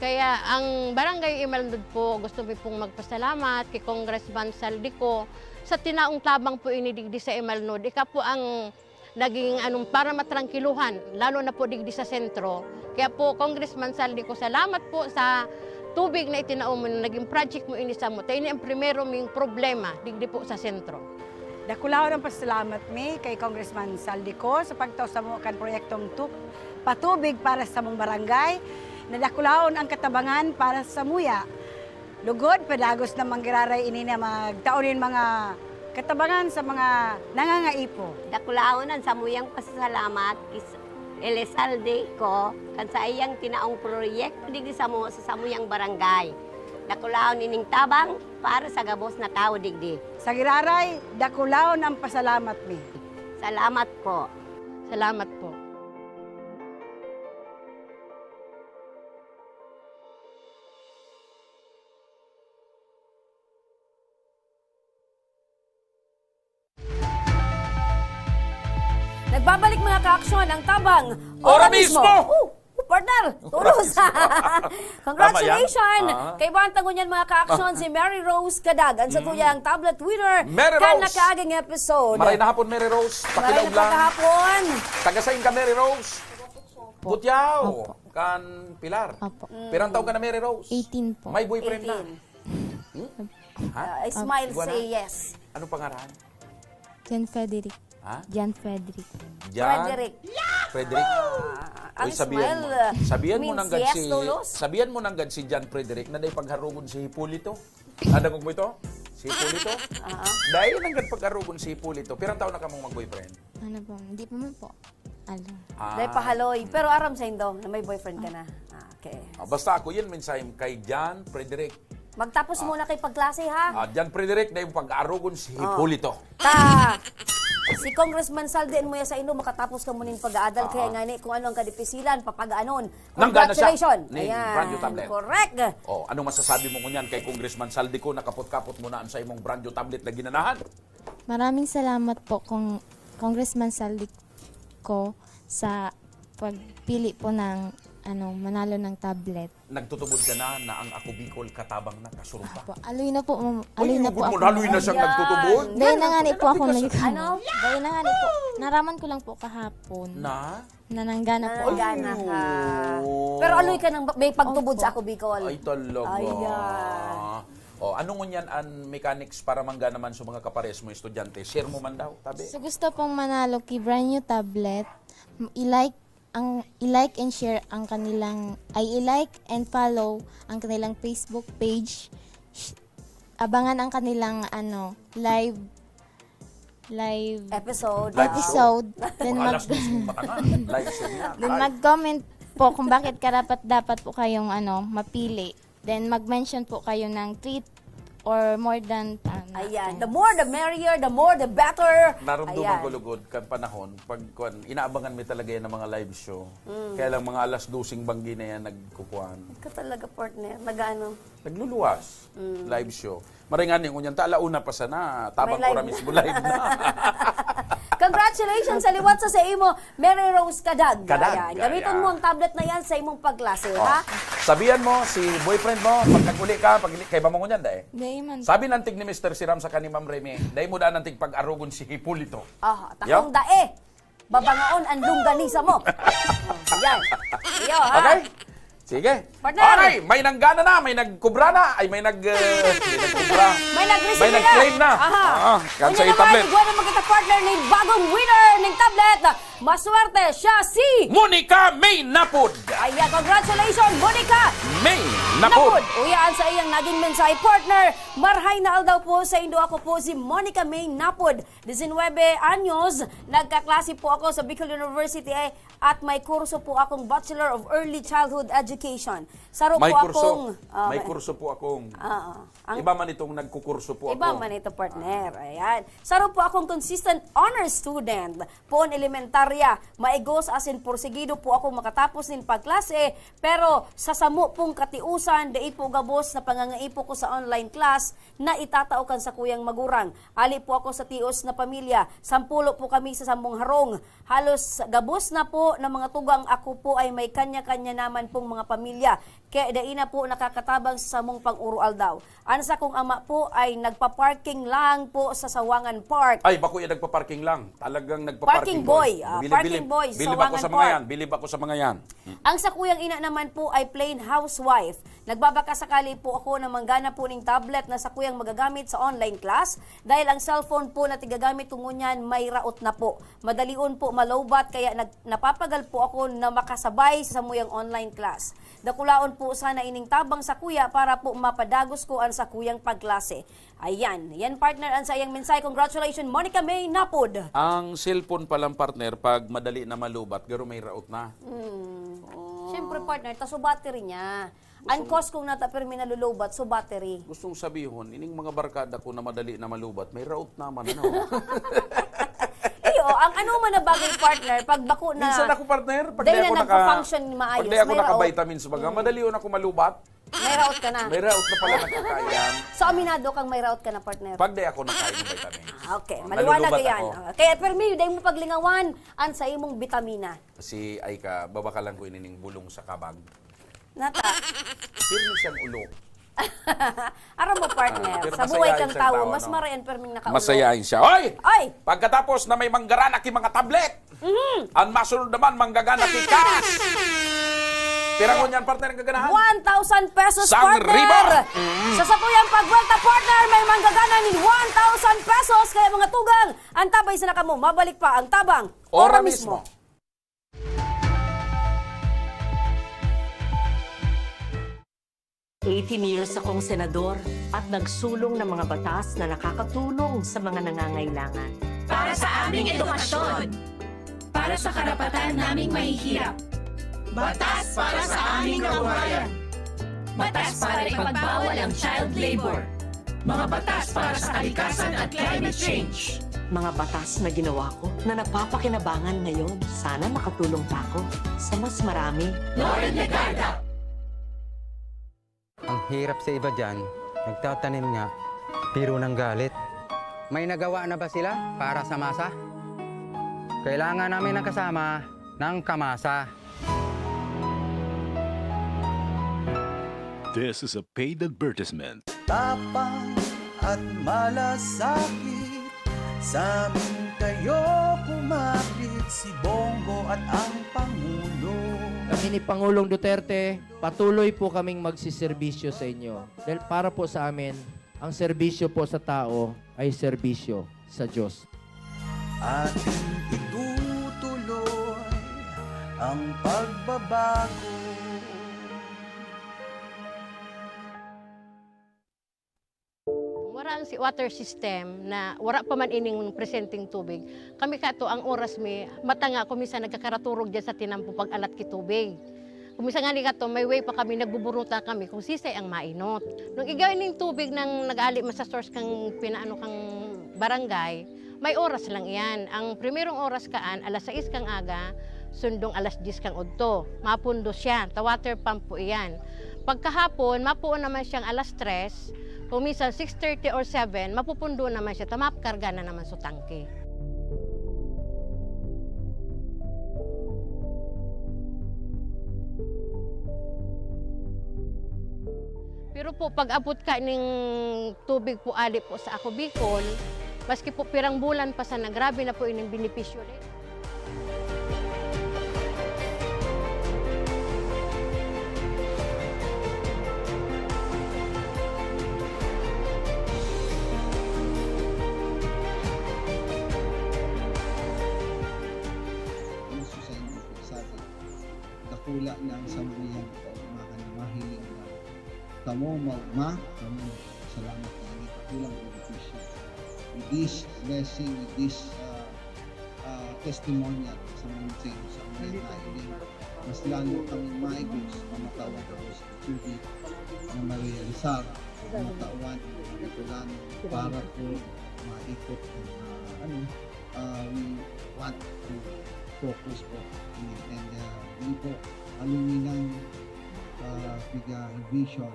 Kaya ang Barangay Imalnod po, gusto mi pong magpasalamat kay Congressman Saldico sa tinaong tabang po ini digdi sa Imalnod. Ika po ang naging anong para matrangkiluhan, lalo na po digdi sa sentro. Kaya po, Congressman Saldico, salamat po sa tubig na itinao mo na naging project mo ini sa mo. Ta ini ang primero ming problema digdi po sa sentro. Dakulahon ang pasalamat mi kay Congressman Saldico sa pagtao sa mo kan proyektong tu- patubig para sa mong barangay. Nadakulahon ang katabangan para sa muya. Lugod, padagos na manggiraray ini na magtao nin mga katabangan sa mga nangangaipo. Dakulahon ang samuyang pasasalamat kis Elizalde ko kan sa iyang tinaong proyekto digdi samo sa samuyang barangay. Dakulahon ining tabang para sa gabos na tawo digdi. Sa giraray, dakulahon ang pasalamat mi. Salamat po. Salamat po. Nagbabalik, mga ka-aksyon, ang tabang. Ora mismo! Oh, partner! Tulos! Congratulations! Ah. Kay bantang ngunyan, mga ka-aksyon, si Mary Rose Cadag, ang satuyang tablet winner Mary kan Rose! Nakaaging episode. Maray na hapon, Mary Rose. Maray na Pakilaw lang. Pagkahapon. Taga sain ka, Mary Rose? Butiao. Opo. Kan Pilar. Opo. Pirang taon ka na, Mary Rose? Eighteen po. May boyfriend na? Eighteen. Hmm? Ha? Uh, smile, say yes. Anong pangaran? John Frederick. Ha? John Frederick. John Frederick. Frederick. Ah, ang Uy, sabihan smile mo. Sabihan mo means nang yes, si, tulos. Sabihan mo nang si John Frederick na dai pagharugon si Hipolito. Nadangog mo ito? Si Hipolito? Ah. Dai nang pagharugon si Hipolito. Pirang taon na kamong mag-boyfriend? Ano po? Hindi pa man po. Alo. Ah. Dai pahaloy. Pero aram sa indo na may boyfriend ka na. Ah, okay. Ah, basta ako, yan mensahe kay John Frederick. Magtapos muna kay pagklase, ha? Ah, John Frederick, na yung pag-aarugon si Oh. Hipolito. Ta, si Congressman Saldi, mo ya sa indo, makatapos ka muna yung pag-aadal. Kaya Ah. nga ni, kung ano ang kadipisilan, papagaanon. Nanggana siya Congratulations! ni Ayan, Brand New Tablet. Correct! Oh, anong masasabi mo ngunyan kay Congressman Saldi ko, nakapot-kapot mo na ang sa imong brand new tablet na ginanahan? Maraming salamat po kung Congressman Saldi ko sa pagpili po ng ano, manalo ng tablet. Nagtutubod ka na na ang Ako Bicol katabang na, kasurong pa? Apo, aloy na po, ma'am. Aloy Uy, na po ugod mo, ako, aloy na ma'am. Siyang Yan. Nagtutubod? Dahil na nga ni po ako Aplikasyon. Nag- Ano? Dahil na nga ni po. Naraman ko lang po kahapon. Na? Nananggana po. Nananggana ka. Pero aloy ka nang may pagtubod Opo. Sa Ako Bicol. Ay, talaga. Ayan. Oh, ano ngunyan ang mechanics para mangga naman sa mga kapares mo estudyante? Share mo man daw, tabi. So gusto pong manalo ki brand new tablet, i-like ang i-like and share ang kanilang ay i-like and follow ang kanilang Facebook page. Abangan ang kanilang ano live live episode. Live show. Episode. Then Mga mag- alas dos mong matangan. Live show niya. Then Ay. Mag-comment po kung bakit karapat dapat po kayong ano mapili. Then mag-mention po kayo ng three or more than ano. Ayan. The more the merrier, the more the better. Narumduman Ayan. ko lugod kan panahon pag kuan, inaabangan mi talaga yan ng mga live show. Kaya lang mga alas doseng banggi na yan nagkukuan. Ikaw talaga partner, nag-ano? Nagluluwas. Live show. Maray nga ni, ngunyan ta, alauna pa sana, tabang May live ora na. Mismo live na. Congratulations sa liwat sa, sa imo, Mary Rose Kadag. Kadag, Ayan. Gamiton ayan. Mo ang tablet na yan sa imong pagklase, Oh. Ha? Sabihan mo, si boyfriend mo, pag nag-uli ka, pag kay ba mo ngunyan, dai? Dai man. Sabi ng tig ni Mister Siram sa kani Ma'am Remy, dai mo daan ang tig pag-arugon si Hipolito. Oh, takong dae. Babangaon ang longganisa mo. Oh, yan. Iyo, ha? Okay? Sige. Partner! Okay, may nanggana na, may nagkubra na, ay may nag, eh, may nagkubra. May nag-receive May na. nag-claim na. Aha. Ah, kan Unya sa naman, tablet. igwa naman kita, partner, ning bagong winner ning tablet. Maswerte siya si Monica May Napod. Ayan, congratulations, Monica May Napod. Napod. Uya, an saiyang naging mensahe, partner. Marhay na aldaw po sa indo, ako po si Monica May Napod, disinwebe anyos. Nagkaklase po ako sa Bicol University, eh, at may kurso po akong Bachelor of Early Childhood Education. Saro May po kurso. akong, ah, May may kurso po akong Oo. Ang Iba man itong nagkukurso po Iba ako. man ito, partner. Ayan. Saro po akong consistent honor student. Poon elementarya, maigos asin porsigido po akong makatapos nin pagklase, pero sa samo pong katiusan, dai po gabos na pangangaipo ko sa online class na itatao kan sakuyang magurang. Ali po ako sa tios na pamilya, sampulo po kami sa samong harong. Halos gabos na po na mga tugang ako po ay may kanya-kanya naman pong mga pamilya. Kaya dai na po nakakatabang sa samong pang-uro-aldaw. An sakong ama po ay nagpa-parking lang po sa Sawangan Park. Ay, bako yan nagpa-parking lang. Talagang nagpa-parking Parking boy. boy. Ah, Bilib, parking bilib. boy, Bilib ako Sawangan sa mga Park. yan. Bilib ako sa mga yan. Ang sakuyang ina naman po ay plain housewife. Nagbabaka sakali po ako na manggana po ning tablet na sakuyang magagamit sa online class dahil ang cellphone po na tigagamit ko ngunyan may raot na po. Madalion po malowbat kaya nag-, napapagal po ako na makasabay sa samuyang online class. Dakulaon po sana ining tabang sakuya para po mapadagos ko an sakuyang pagklase. Ayan. Yan, partner, ang saiyang mensahe. Congratulations, Monica May Napod. Ang cellphone palang, partner, pag madali na malubat, garo may raot na. Mm. Oh. Siyempre, partner, taso battery niya. Ang Gusto mo cause kung nata pirmi nalulobat, so battery. Gustong sabihon, ining mga barkada ko na madali na malubat, may raot naman, ano? Iyo, ang ano man na bagay, partner, pag bako na Minsan ako, partner, pag dahil di na ako naka-, nagpa-function maayos, pag di ako may raot. naka-vitamins, baga, Mm. madali yun ako malubat. May raot ka na. May raot na pala nagkakaiyan. So, aminado kang may raot ka na, partner? Pag di ako nakain ng vitamins. Ah, okay. Oh, Maliwanag nalulubat yan. ako. Ah, kaya, permi, dahil mo paglingawan, an sa imong bitamina. Si Aika, babakalan ko inining bulong sa kabag. Nata. Pirmi siyang ulo. Aram mo, partner, Ah, pero sa buhay masayain kang siyang tawo, tao, mas no? marayan perming nakaulog. Masayain siya. Oy! Oy! Pagkatapos na may manggaranak yung mga tablet, Mhm. ang masunod naman, manggagana ki cash. Pira ngunyan, partner, ang gaganahan? One thousand pesos, Sang partner. riba. Mm. Sa sakuyang pagwelta, partner, may manggagana nin one thousand pesos. Kaya, mga tugang, antabay sana kamo. Mabalik pa ang Tabang. Ora Ora mismo. mismo. Eighteen years akong senador at nagsulong ng mga batas na nakakatulong sa mga nangangailangan. Para sa aming edukasyon. Para sa karapatan naming mahihirap. Batas para sa aming kabuhayan. Batas para ipagbawal ang child labor. Mga batas para sa kalikasan at climate change. Mga batas na ginawa ko na napapakinabangan ngayon. Sana makatulong pa ako sa mas marami. Loren Legarda. Ang hirap sa iba dyan, nagtatanim nga, pero ng galit. May nagawa na ba sila para sa masa? Kailangan namin ng kasama ng kamasa. This is a paid advertisement. Tapang at malasakit, sa amin kayo kumapit, si Bongo at ang Pangulo. Kami ni Pangulong Duterte, patuloy po kaming magsiserbisyo sa inyo. Dahil para po sa amin, ang serbisyo po sa tao ay serbisyo sa Diyos. Ating itutuloy ang pagbabago. Wara ang si-, water system na wara pa man ining presenteng tubig. Kami kato, ang oras mi, mata nga ako minsan nagkakaraturog dyan sa tinampo pag-alat ki tubig. Kung minsan nga ni kato, may way pa kami, nagbuburuta kami kung sisay ang mainot. Nung igay ning tubig nang nag-aali man sa source kang pinaano kang barangay, may oras lang iyan. Ang primerong oras kaan, alas sais kang aga, sundong alas dyes kang udto. Mapundo siya, ta water pump po iyan. Pagkahapon, mapuon naman siyang alas tres, kung minsan six thirty or seven, mapupundo naman siya, ta makarga na naman sa tangke. Pero po, pag-abot ka ning tubig po ali po sa Ako Bicol, maski po pirang bulan pa sana, grabe na po ining benepisyo din. Hula na ang samuyang kaugmahan na mahiling na kamo maugma, kamo salamat na ini kakulang benepisyo. With this blessing, with this, ah, ah, testimonial sa mga sa inyo, sa mga nailing, mas lalo kaming maigos, mamatawan ako sa tubig na marealisar, mamatawan, matutunan para po maikot ang, ah, ano, ah, we want to focus po. And, ah, yun po, aluminang, ah, piga vision.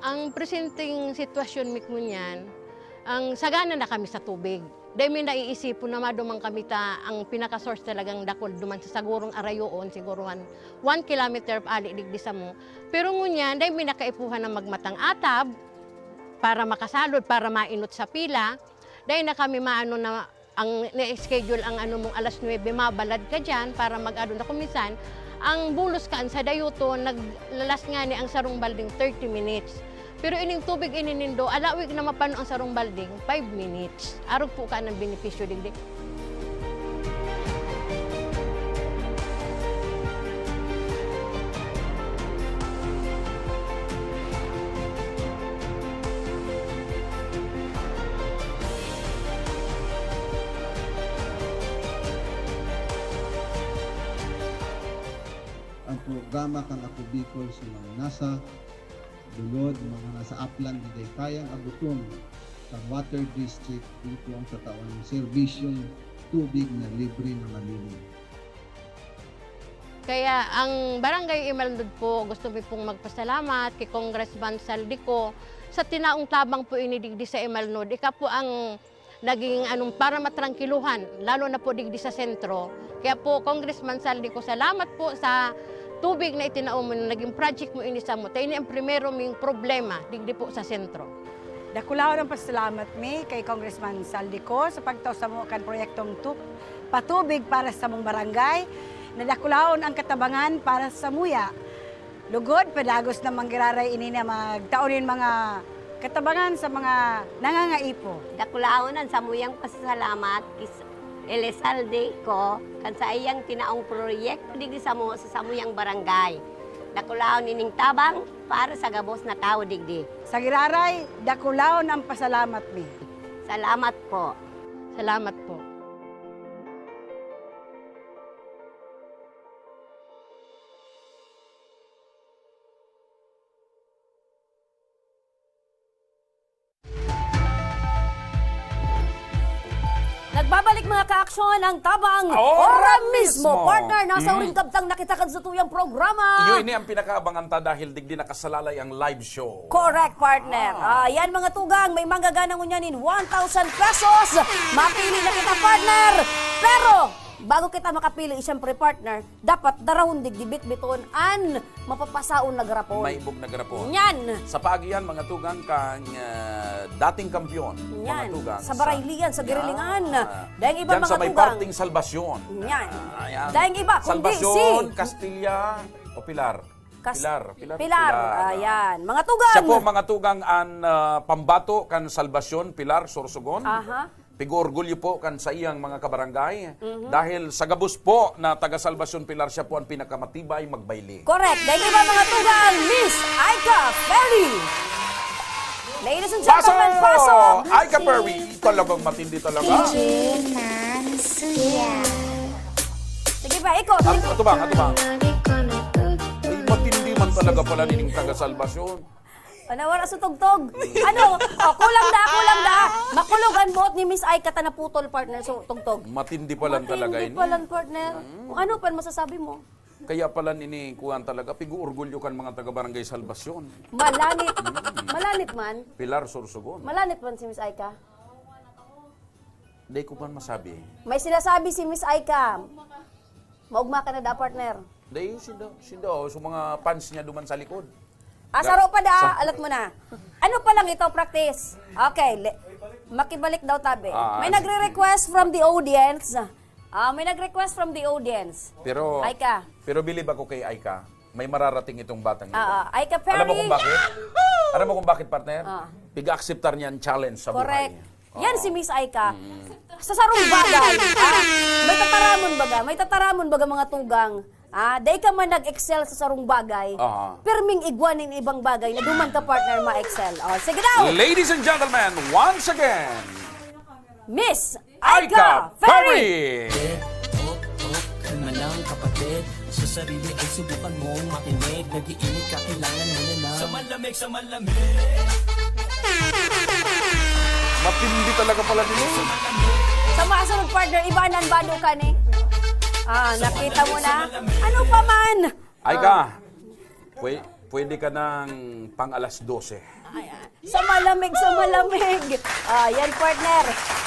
Ang presenteng sitwasyon mi ngunyan, ang sagana na kami sa tubig. Dai mi naiisipon na maduman kami ta ang pinaka-source talagang dakul duman sa sagurong arayoon, siguro han one kilometer ali digdi samo. Pero ngunyan, dai mi na kaipuhan na magmatang atab para makasalod, para mainot sa pila. Dai na kami maano na ang na-schedule ang ano mong alas nuebe, mabalad ka diyan para mag-ano na. Kung minsan, ang bulos kaan sa dayoton, naglalas ngani ang sarong balding thirty minutes. Pero ining tubig ini nindo, alawig na mapano ang sarong balding, five minutes. Arog po ka ng benepisyo digdi. Ang programa kan Ako Bicol sa mga nasa bulod, mga nasa aplan, di kayang abuton kan water district, ito ang tatawan ng serbisyong tubig na libre na malinis. Kaya ang Barangay Imalnod po, gusto mi pong magpasalamat kay Congressman Zaldy Co sa tinaong tabang po ini digdi sa Imalnod. Ika po ang naging anong para matrangkiluhan, lalo na po digdi sa sentro. Kaya po, Congressman Zaldy Co, salamat po sa tubig na itinao mo, na naging project mo ini samo. Ta ini ang primero ming problema digdi po sa sentro. Dakulaon ang pasalamat mi kay Congressman Zaldy Co sa pagtao samo kan proyektong tu-, patubig para sa samong barangay. Nadakulaon ang katabangan para sa samuya. Lugod, padagos na manggiraray ini na magtao nin mga katabangan sa mga nangangaipo. Dakulaon an samuyang pasasalamat ki Elizalde Co kan saiyang tinaong proyekto digdi samo sa samuyang barangay. Dakulaon ining tabang para sa gabos na tawo digdi. Sa giraray, dakulaon ang pasalamat mi. Salamat po. Salamat po. Nagbabalik, mga kaaksyon, ang Tabang Ora Ora Mismo. Mismo. Partner, nasa Mm. uring kabtang na kita kan satuyang programa. Iyo, ini ang pinakaabangan ta dahil digdi nakasalalay ang live show. Correct, partner. Ah. Ah, yan, mga tugang, may manggagana ngunyan nin one thousand pesos. Mapili na kita, partner. Pero, bago kita makapili, siyempre, partner, dapat darahon digdi bitbiton an mapapasaon na garapon. Maibog na garapon. Yan. Sa paagi yan, mga tugang, kan, ah, dating kampiyon, mga Yan. tugang, Sa sa Baraylian, sa Girilingan. Yan. Daing iba, Diyan sa mga may tugang. Parting Salvacion. Yan. Ah, yan. Daing iba, kundi Salvacion, si Castilla, o Pilar? Cas-, Pilar, Pilar, Pilar. Pilar, ah, Ayan. Mga tugang. Siya po, mga tugang, an, ah, pambato kan Salvacion, Pilar, Sorsogon. Aha. Pig-orgulyo po kan saiyang mga kabarangay. Mhm. Dahil sa gabos po na taga Salvacion Pilar, siya po ang pinakamatibay magbayli. Correct. Dahil iba, mga tugang, Miss Aika Ferry. Ladies and gentlemen, Paso! Paso! Aika Ferry, talagang matindi talaga. Sige, ma'am. Suya. Sige pa, ikaw. At, ato ba, ato ba? Ay, matindi man talaga pala nining taga Salvacion. Ano, wala sa tugtog? Ano? O, kulang da, kulang da. Makulog an buot ni Miss Aika ta naputol, partner, so tugtog. Matindi pa lang talaga Matindi ini. pa lang, partner. Mm. Kung ano pa masasabi mo? Kaya pala nini, kuwan talaga, pig-uorgulyo kan mga taga-Barangay Salvacion. Malanit. Mm. Malanit man. Pilar Sorsogon. Malanit man si Miss Aika. Di ko pa masabi. May sinasabi si Miss Aika. Maugma ka na da, partner. Di, sindo, sindo, sa mga fans niya duman sa likod. Ah, Da-, saro pa da, sa alat mo na. Ano pa lang ito, practice? Okay, le-, makibalik daw tabi. Ah, May sige. nagre-request from the audience. Ah, may nag-request from the audience. Pero, Aika. pero bilib ako kay Aika. may mararating itong batang ito. Ah, ah. Aika Alam mo Perry. kung bakit? Alam mo kung bakit, partner? Ah. Piga-akseptar niya ang challenge sa Correct. buhay. Yan Oo. Si Miss Aika. Sa sarong bagay, ah, may tataramon baga, may tataramon baga mga tugang. Ah, dai ka man nag-excel sa sarong bagay, Aha. pirming igwa nin ibang bagay na duman ka partner ma-excel. Oh, sige daw! Ladies and gentlemen, once again, Miss Aika Aika Ferry! Ferry! Oh, oh, kalma lang kapatid. Sa sarili ay subukan mong makinig. Nag-iinit ka, kailangan mo na lang. Sa malamig, sa malamig. Matindi talaga pala nila. Sa masunod partner, iba nan bado ka ni. Ah, nakita mo na? Ano pa man? Aika, pwe- pwede ka ng pang alas dose. Ayan. Sa malamig, sa malamig. Ah, yan partner.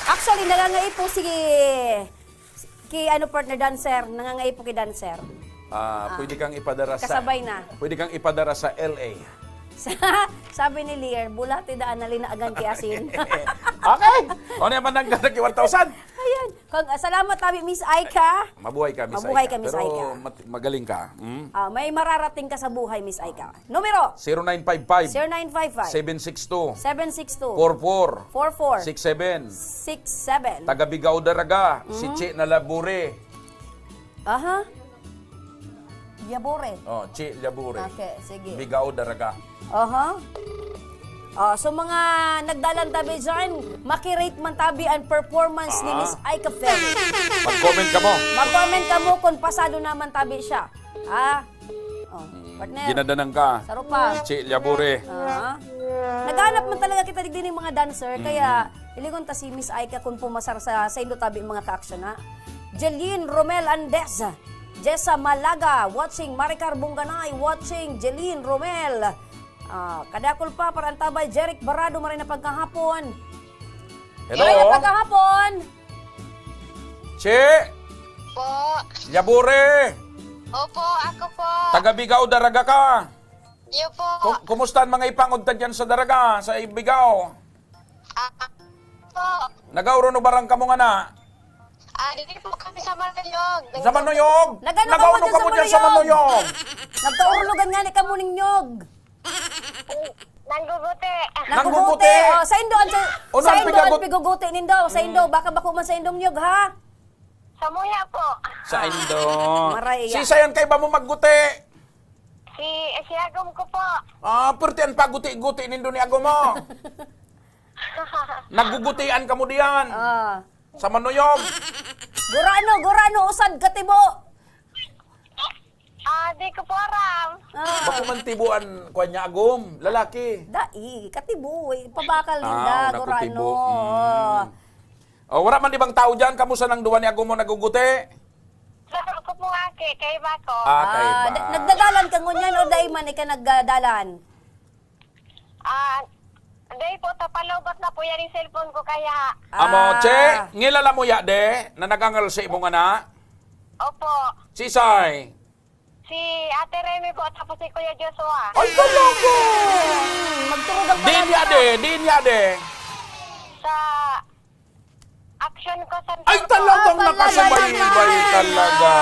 Actually, nangangaipo si ki ano partner dancer, nangangaipo ki dancer. Ah, pwede kang ipadara sa Kasabay na. Pwede kang ipadara sa L A. Sa- Sabi ni Lear, bulati daan na linagan ki asin. Okay. O na man nang nag one thousand. Ayan. Kag, ah, salamat tabi, Miss Aika. Mabuhay ka, Miss Mabuhay Aika. ka, Miss Pero Aika. mat- magaling ka. Hmm? Ah, may mararating ka sa buhay, Miss Aika. Numero, zero nine five five, zero nine five five, seven six two, seven six two, four four, four four, six seven. six seven. Taga Bigao Daraga, si Che na Labure. Aha. Yabore. Oh, Che Labure. Okay, sige. Bigao Daraga. Aha. Oh, so mga nagdalan tabi dyan, makirate man tabi ang performance ni Ah. Miss Aika Ferry. Mag-comment ka mo. Mag-comment ka mo kung pasado naman tabi siya. Ah? Oh, partner. Ginadanan ka. Saro pa. Che Labure. Ah. Naghanap man talaga kita digdi ng mga dancer, kaya ilingon ta si Miss Aika kung pumasar sa saindo tabi mga kaaksyon, ha? Jeline Romel Andes, Jessa Malaga, watching Maricar Bunganay, watching Jeline Romel. Ah, kadakol pa, para antabay, Jeric Barado, maray na pagkahapon. Hello. Maray na pagkahapon. Che, Po. Labure. Opo, ako po. Taga Bigao Daraga ka. Iyo po. Ku- kumusta ang mga ipangod ta dyan sa Daraga, sa Bigao? Ah, po. Nagauro no barang kamo nga na? Ah, dito po kami sa Manuyog. Sa Manuyog? Nagano ka Nagauro mo dyan kamo sa dyan sa Manuyog? Manuyog? Nagkaurulugan nga ni kamo ning nyog. Nangguguti. Nangguguti. Oh, saindo ang sa, Unang saindo ang pigagut- piguguti nindo. Saindo, baka bako man saindong nyog, ha? Sa Muya po. Sa Indo. Maray. Si sayan kay ba mo magguti? Si, si Agom ko po. Ah, perti ang paguti-guti nindo ni Agom mo. Naggugutian kamo diyan. Ah. Sa Manuyog. Gurano, gurano, usad katibo. Ah, di ko po aram. Ah. Bako man tibuan, kwan niya Agom, lalaki. Dai, katibo, eh. Pabakal Ah, ninda, una ko gurano. tibo. Mm. Oh, wala man di bang tao diyan? Kamusta nang duwa ni Agom mo naguguti? Sa ko po nga, ki, kay ba ko? Ah, kay Ah, ba? da- nagdadalan ka ngunyan o dai man ika nagdadalan? Ah, day po, tapalobat na po yan yung cellphone ko kaya. Amo, Ah. che, ngilala mo ya, de, na nagangal sa imong anak? Opo. Sisay? Si Ate Remy po, tapos si Kuya Joshua. Ay, talaga! Hmm, magturugang Di niya, de, di niya, de. Sa action ko sa Ay, talagang Ah, nakasubaybay talaga. talaga.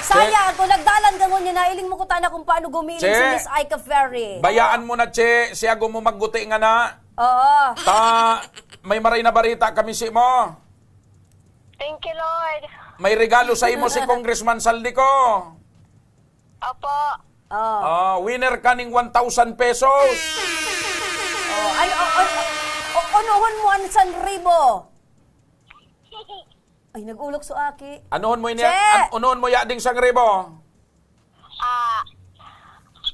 Sayang, kung nagdalan ka ngunyan, nailing mo ko tana kung paano gumiling Che. Si Miss Aika Ferry. Bayaan mo na, che. Siya mo magguti nga na. Oo. Ta, may maray na barita kami si mo. Thank you, Lord. May regalo sa imo si Congressman Saldico. Opo. Oh. Ah, winner ka ning one thousand pesos. Oh. Ay, oh, oh, oh, unuhon mo ang sanribo. Ay, nag-ulok so aki. Anuhon mo ini? Che! An- unuhon mo ya ding sangribo? Ah,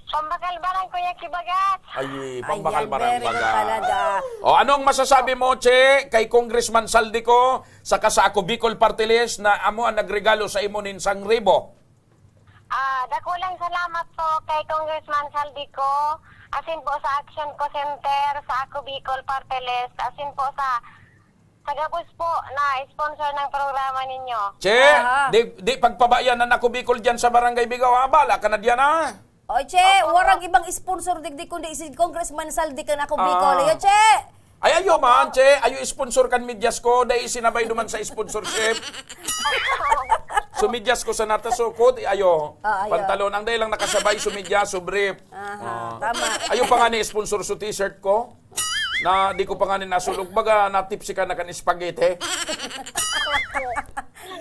pambakal barang, Kuya Kibagat. Ay, pambakal Ayan, barang very good baga. Talaga. O, anong masasabi mo, Che, kay Congressman Saldico, saka sa Ako Bicol Party List na amo ang nagregalo sa imo nin sangribo? Ah, dakulang salamat po kay Congressman Saldico, asin po sa Action Co Center, sa Ako Bicol Party List, asin po sa, sa gabos po na sponsor ng programa ninyo. Che, Aha. di, di pagpabayan ang Ako Bicol dyan sa Barangay Bigao, ha? Bala ka na diyan, ha? O, Che, warang ibang sponsor digdi kundi si Congressman Saldico na Ako Bicol. Ah. Ayo, Che! Ay, ayo man, Che. Ayo sponsor kan medyas ko. Dahil sinabay duman sa sponsorship. Sumidyas ko sa nata, so, coat, ayo. Ah, ayo. Pantalon. Ang dahil lang nakasabay, sumidyas, so brief. Aha, Ah. Tama. Ayo pa nga ni sponsor sa t-shirt ko. Na di ko pa nga ni nasulog. Baga, natipsi ka na kan spaghetti.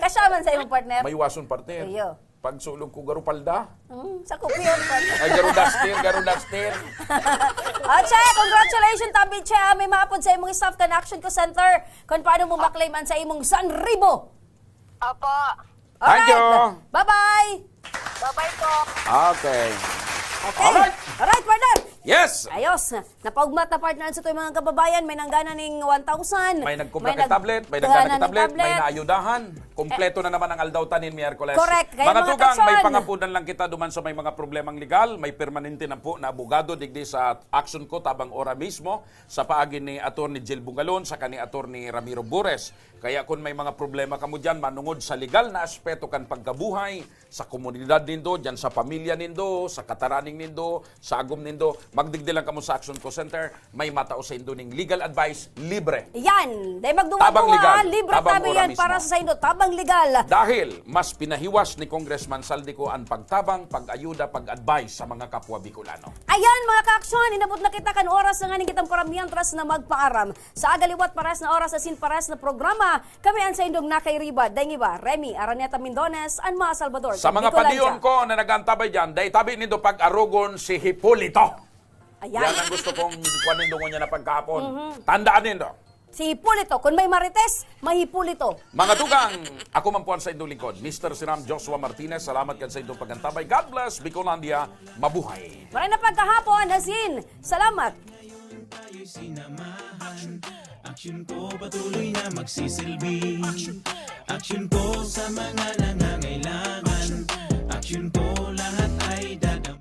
Kasya man sa imong partner. May wason, partner. Iyo. Pagsulog ko, garo palda. Mm, sa kupyon pa. Ay, garo duster, garo duster. Ah, Che, congratulations, tabi, Che. Ah, may maapod sa imong staff kan Action Call Center kung paano mo maklaim an sa imong san ribo. Opo. Thank you. Bye-bye. Bye-bye po. Okay. Okay. Alright. Alright, partner. Yes. Ayos. Napaugmat na, partner, sa tuwing mga kababayan. May nanggana ning one thousand. May nagkumpra May kay tablet, may nagkuha nagkana na kay ning tablet, may tablet. naayudahan. Kompleto na naman ang aldaw ta nin Miyerkules. Correct. Kaya, Mga mga tugang, may kason. pangapunan lang kita duman sa may mga problemang legal, may permanente na po na abogado digdi sa Action Call tabang ora mismo sa paagi ni Attorney Jill Bungalon saka ni Attorney Ramiro Bures. Kaya kung may mga problema kamo diyan manungod sa legal na aspeto kan pagkabuhay, sa komunidad nindo, diyan sa pamilya nindo, sa kataraning nindo, sa agom nindo, magdigdi lang kamo sa Action Call Center, may matao sa indo ning legal advice, libre. Yan. Dahil magduwa-duwa, Tabang legal. Libre Tabang tabi ora yan mismo. Para sa saindo. Tabang legal. Dahil mas pinahiwas ni Congressman Zaldy Co ang pagtabang, pag-ayuda, pag-advise sa mga kapwa Bicolano. Ayan, mga ka-aksyon, inabot na kita kan oras na nganing kitang paramientras na magpaaram. Sa aga liwat, pares na oras, asin pares na programa, kami ang saindong nakairiba, daing iba, Remy Araneta Mindones, an mga Salvador. Sa mga Bicolandia. pagiyon ko na nagantabay dyan, dahil tabi nindo pag-arogon si Hipolito. Ayan. Yan ang gusto kong kuan nindo ngunyan na pagkahapon. Tandaan nindo. Si Hipolito, kung may marites, may Hipolito. Mga tugang, ako man po ang sa inyong lingkod, Mister Siram Joshua Martinez. Salamat kan sa inyong pag-antabay. God bless, Bicolandia. Mabuhay. Maray na pagkahapon, asin. Salamat. Ngayon tayo'y sinamahan. Action ko patuloy na magsisilbi. Action ko sa mga nangangailangan. Action ko lahat ay dadam-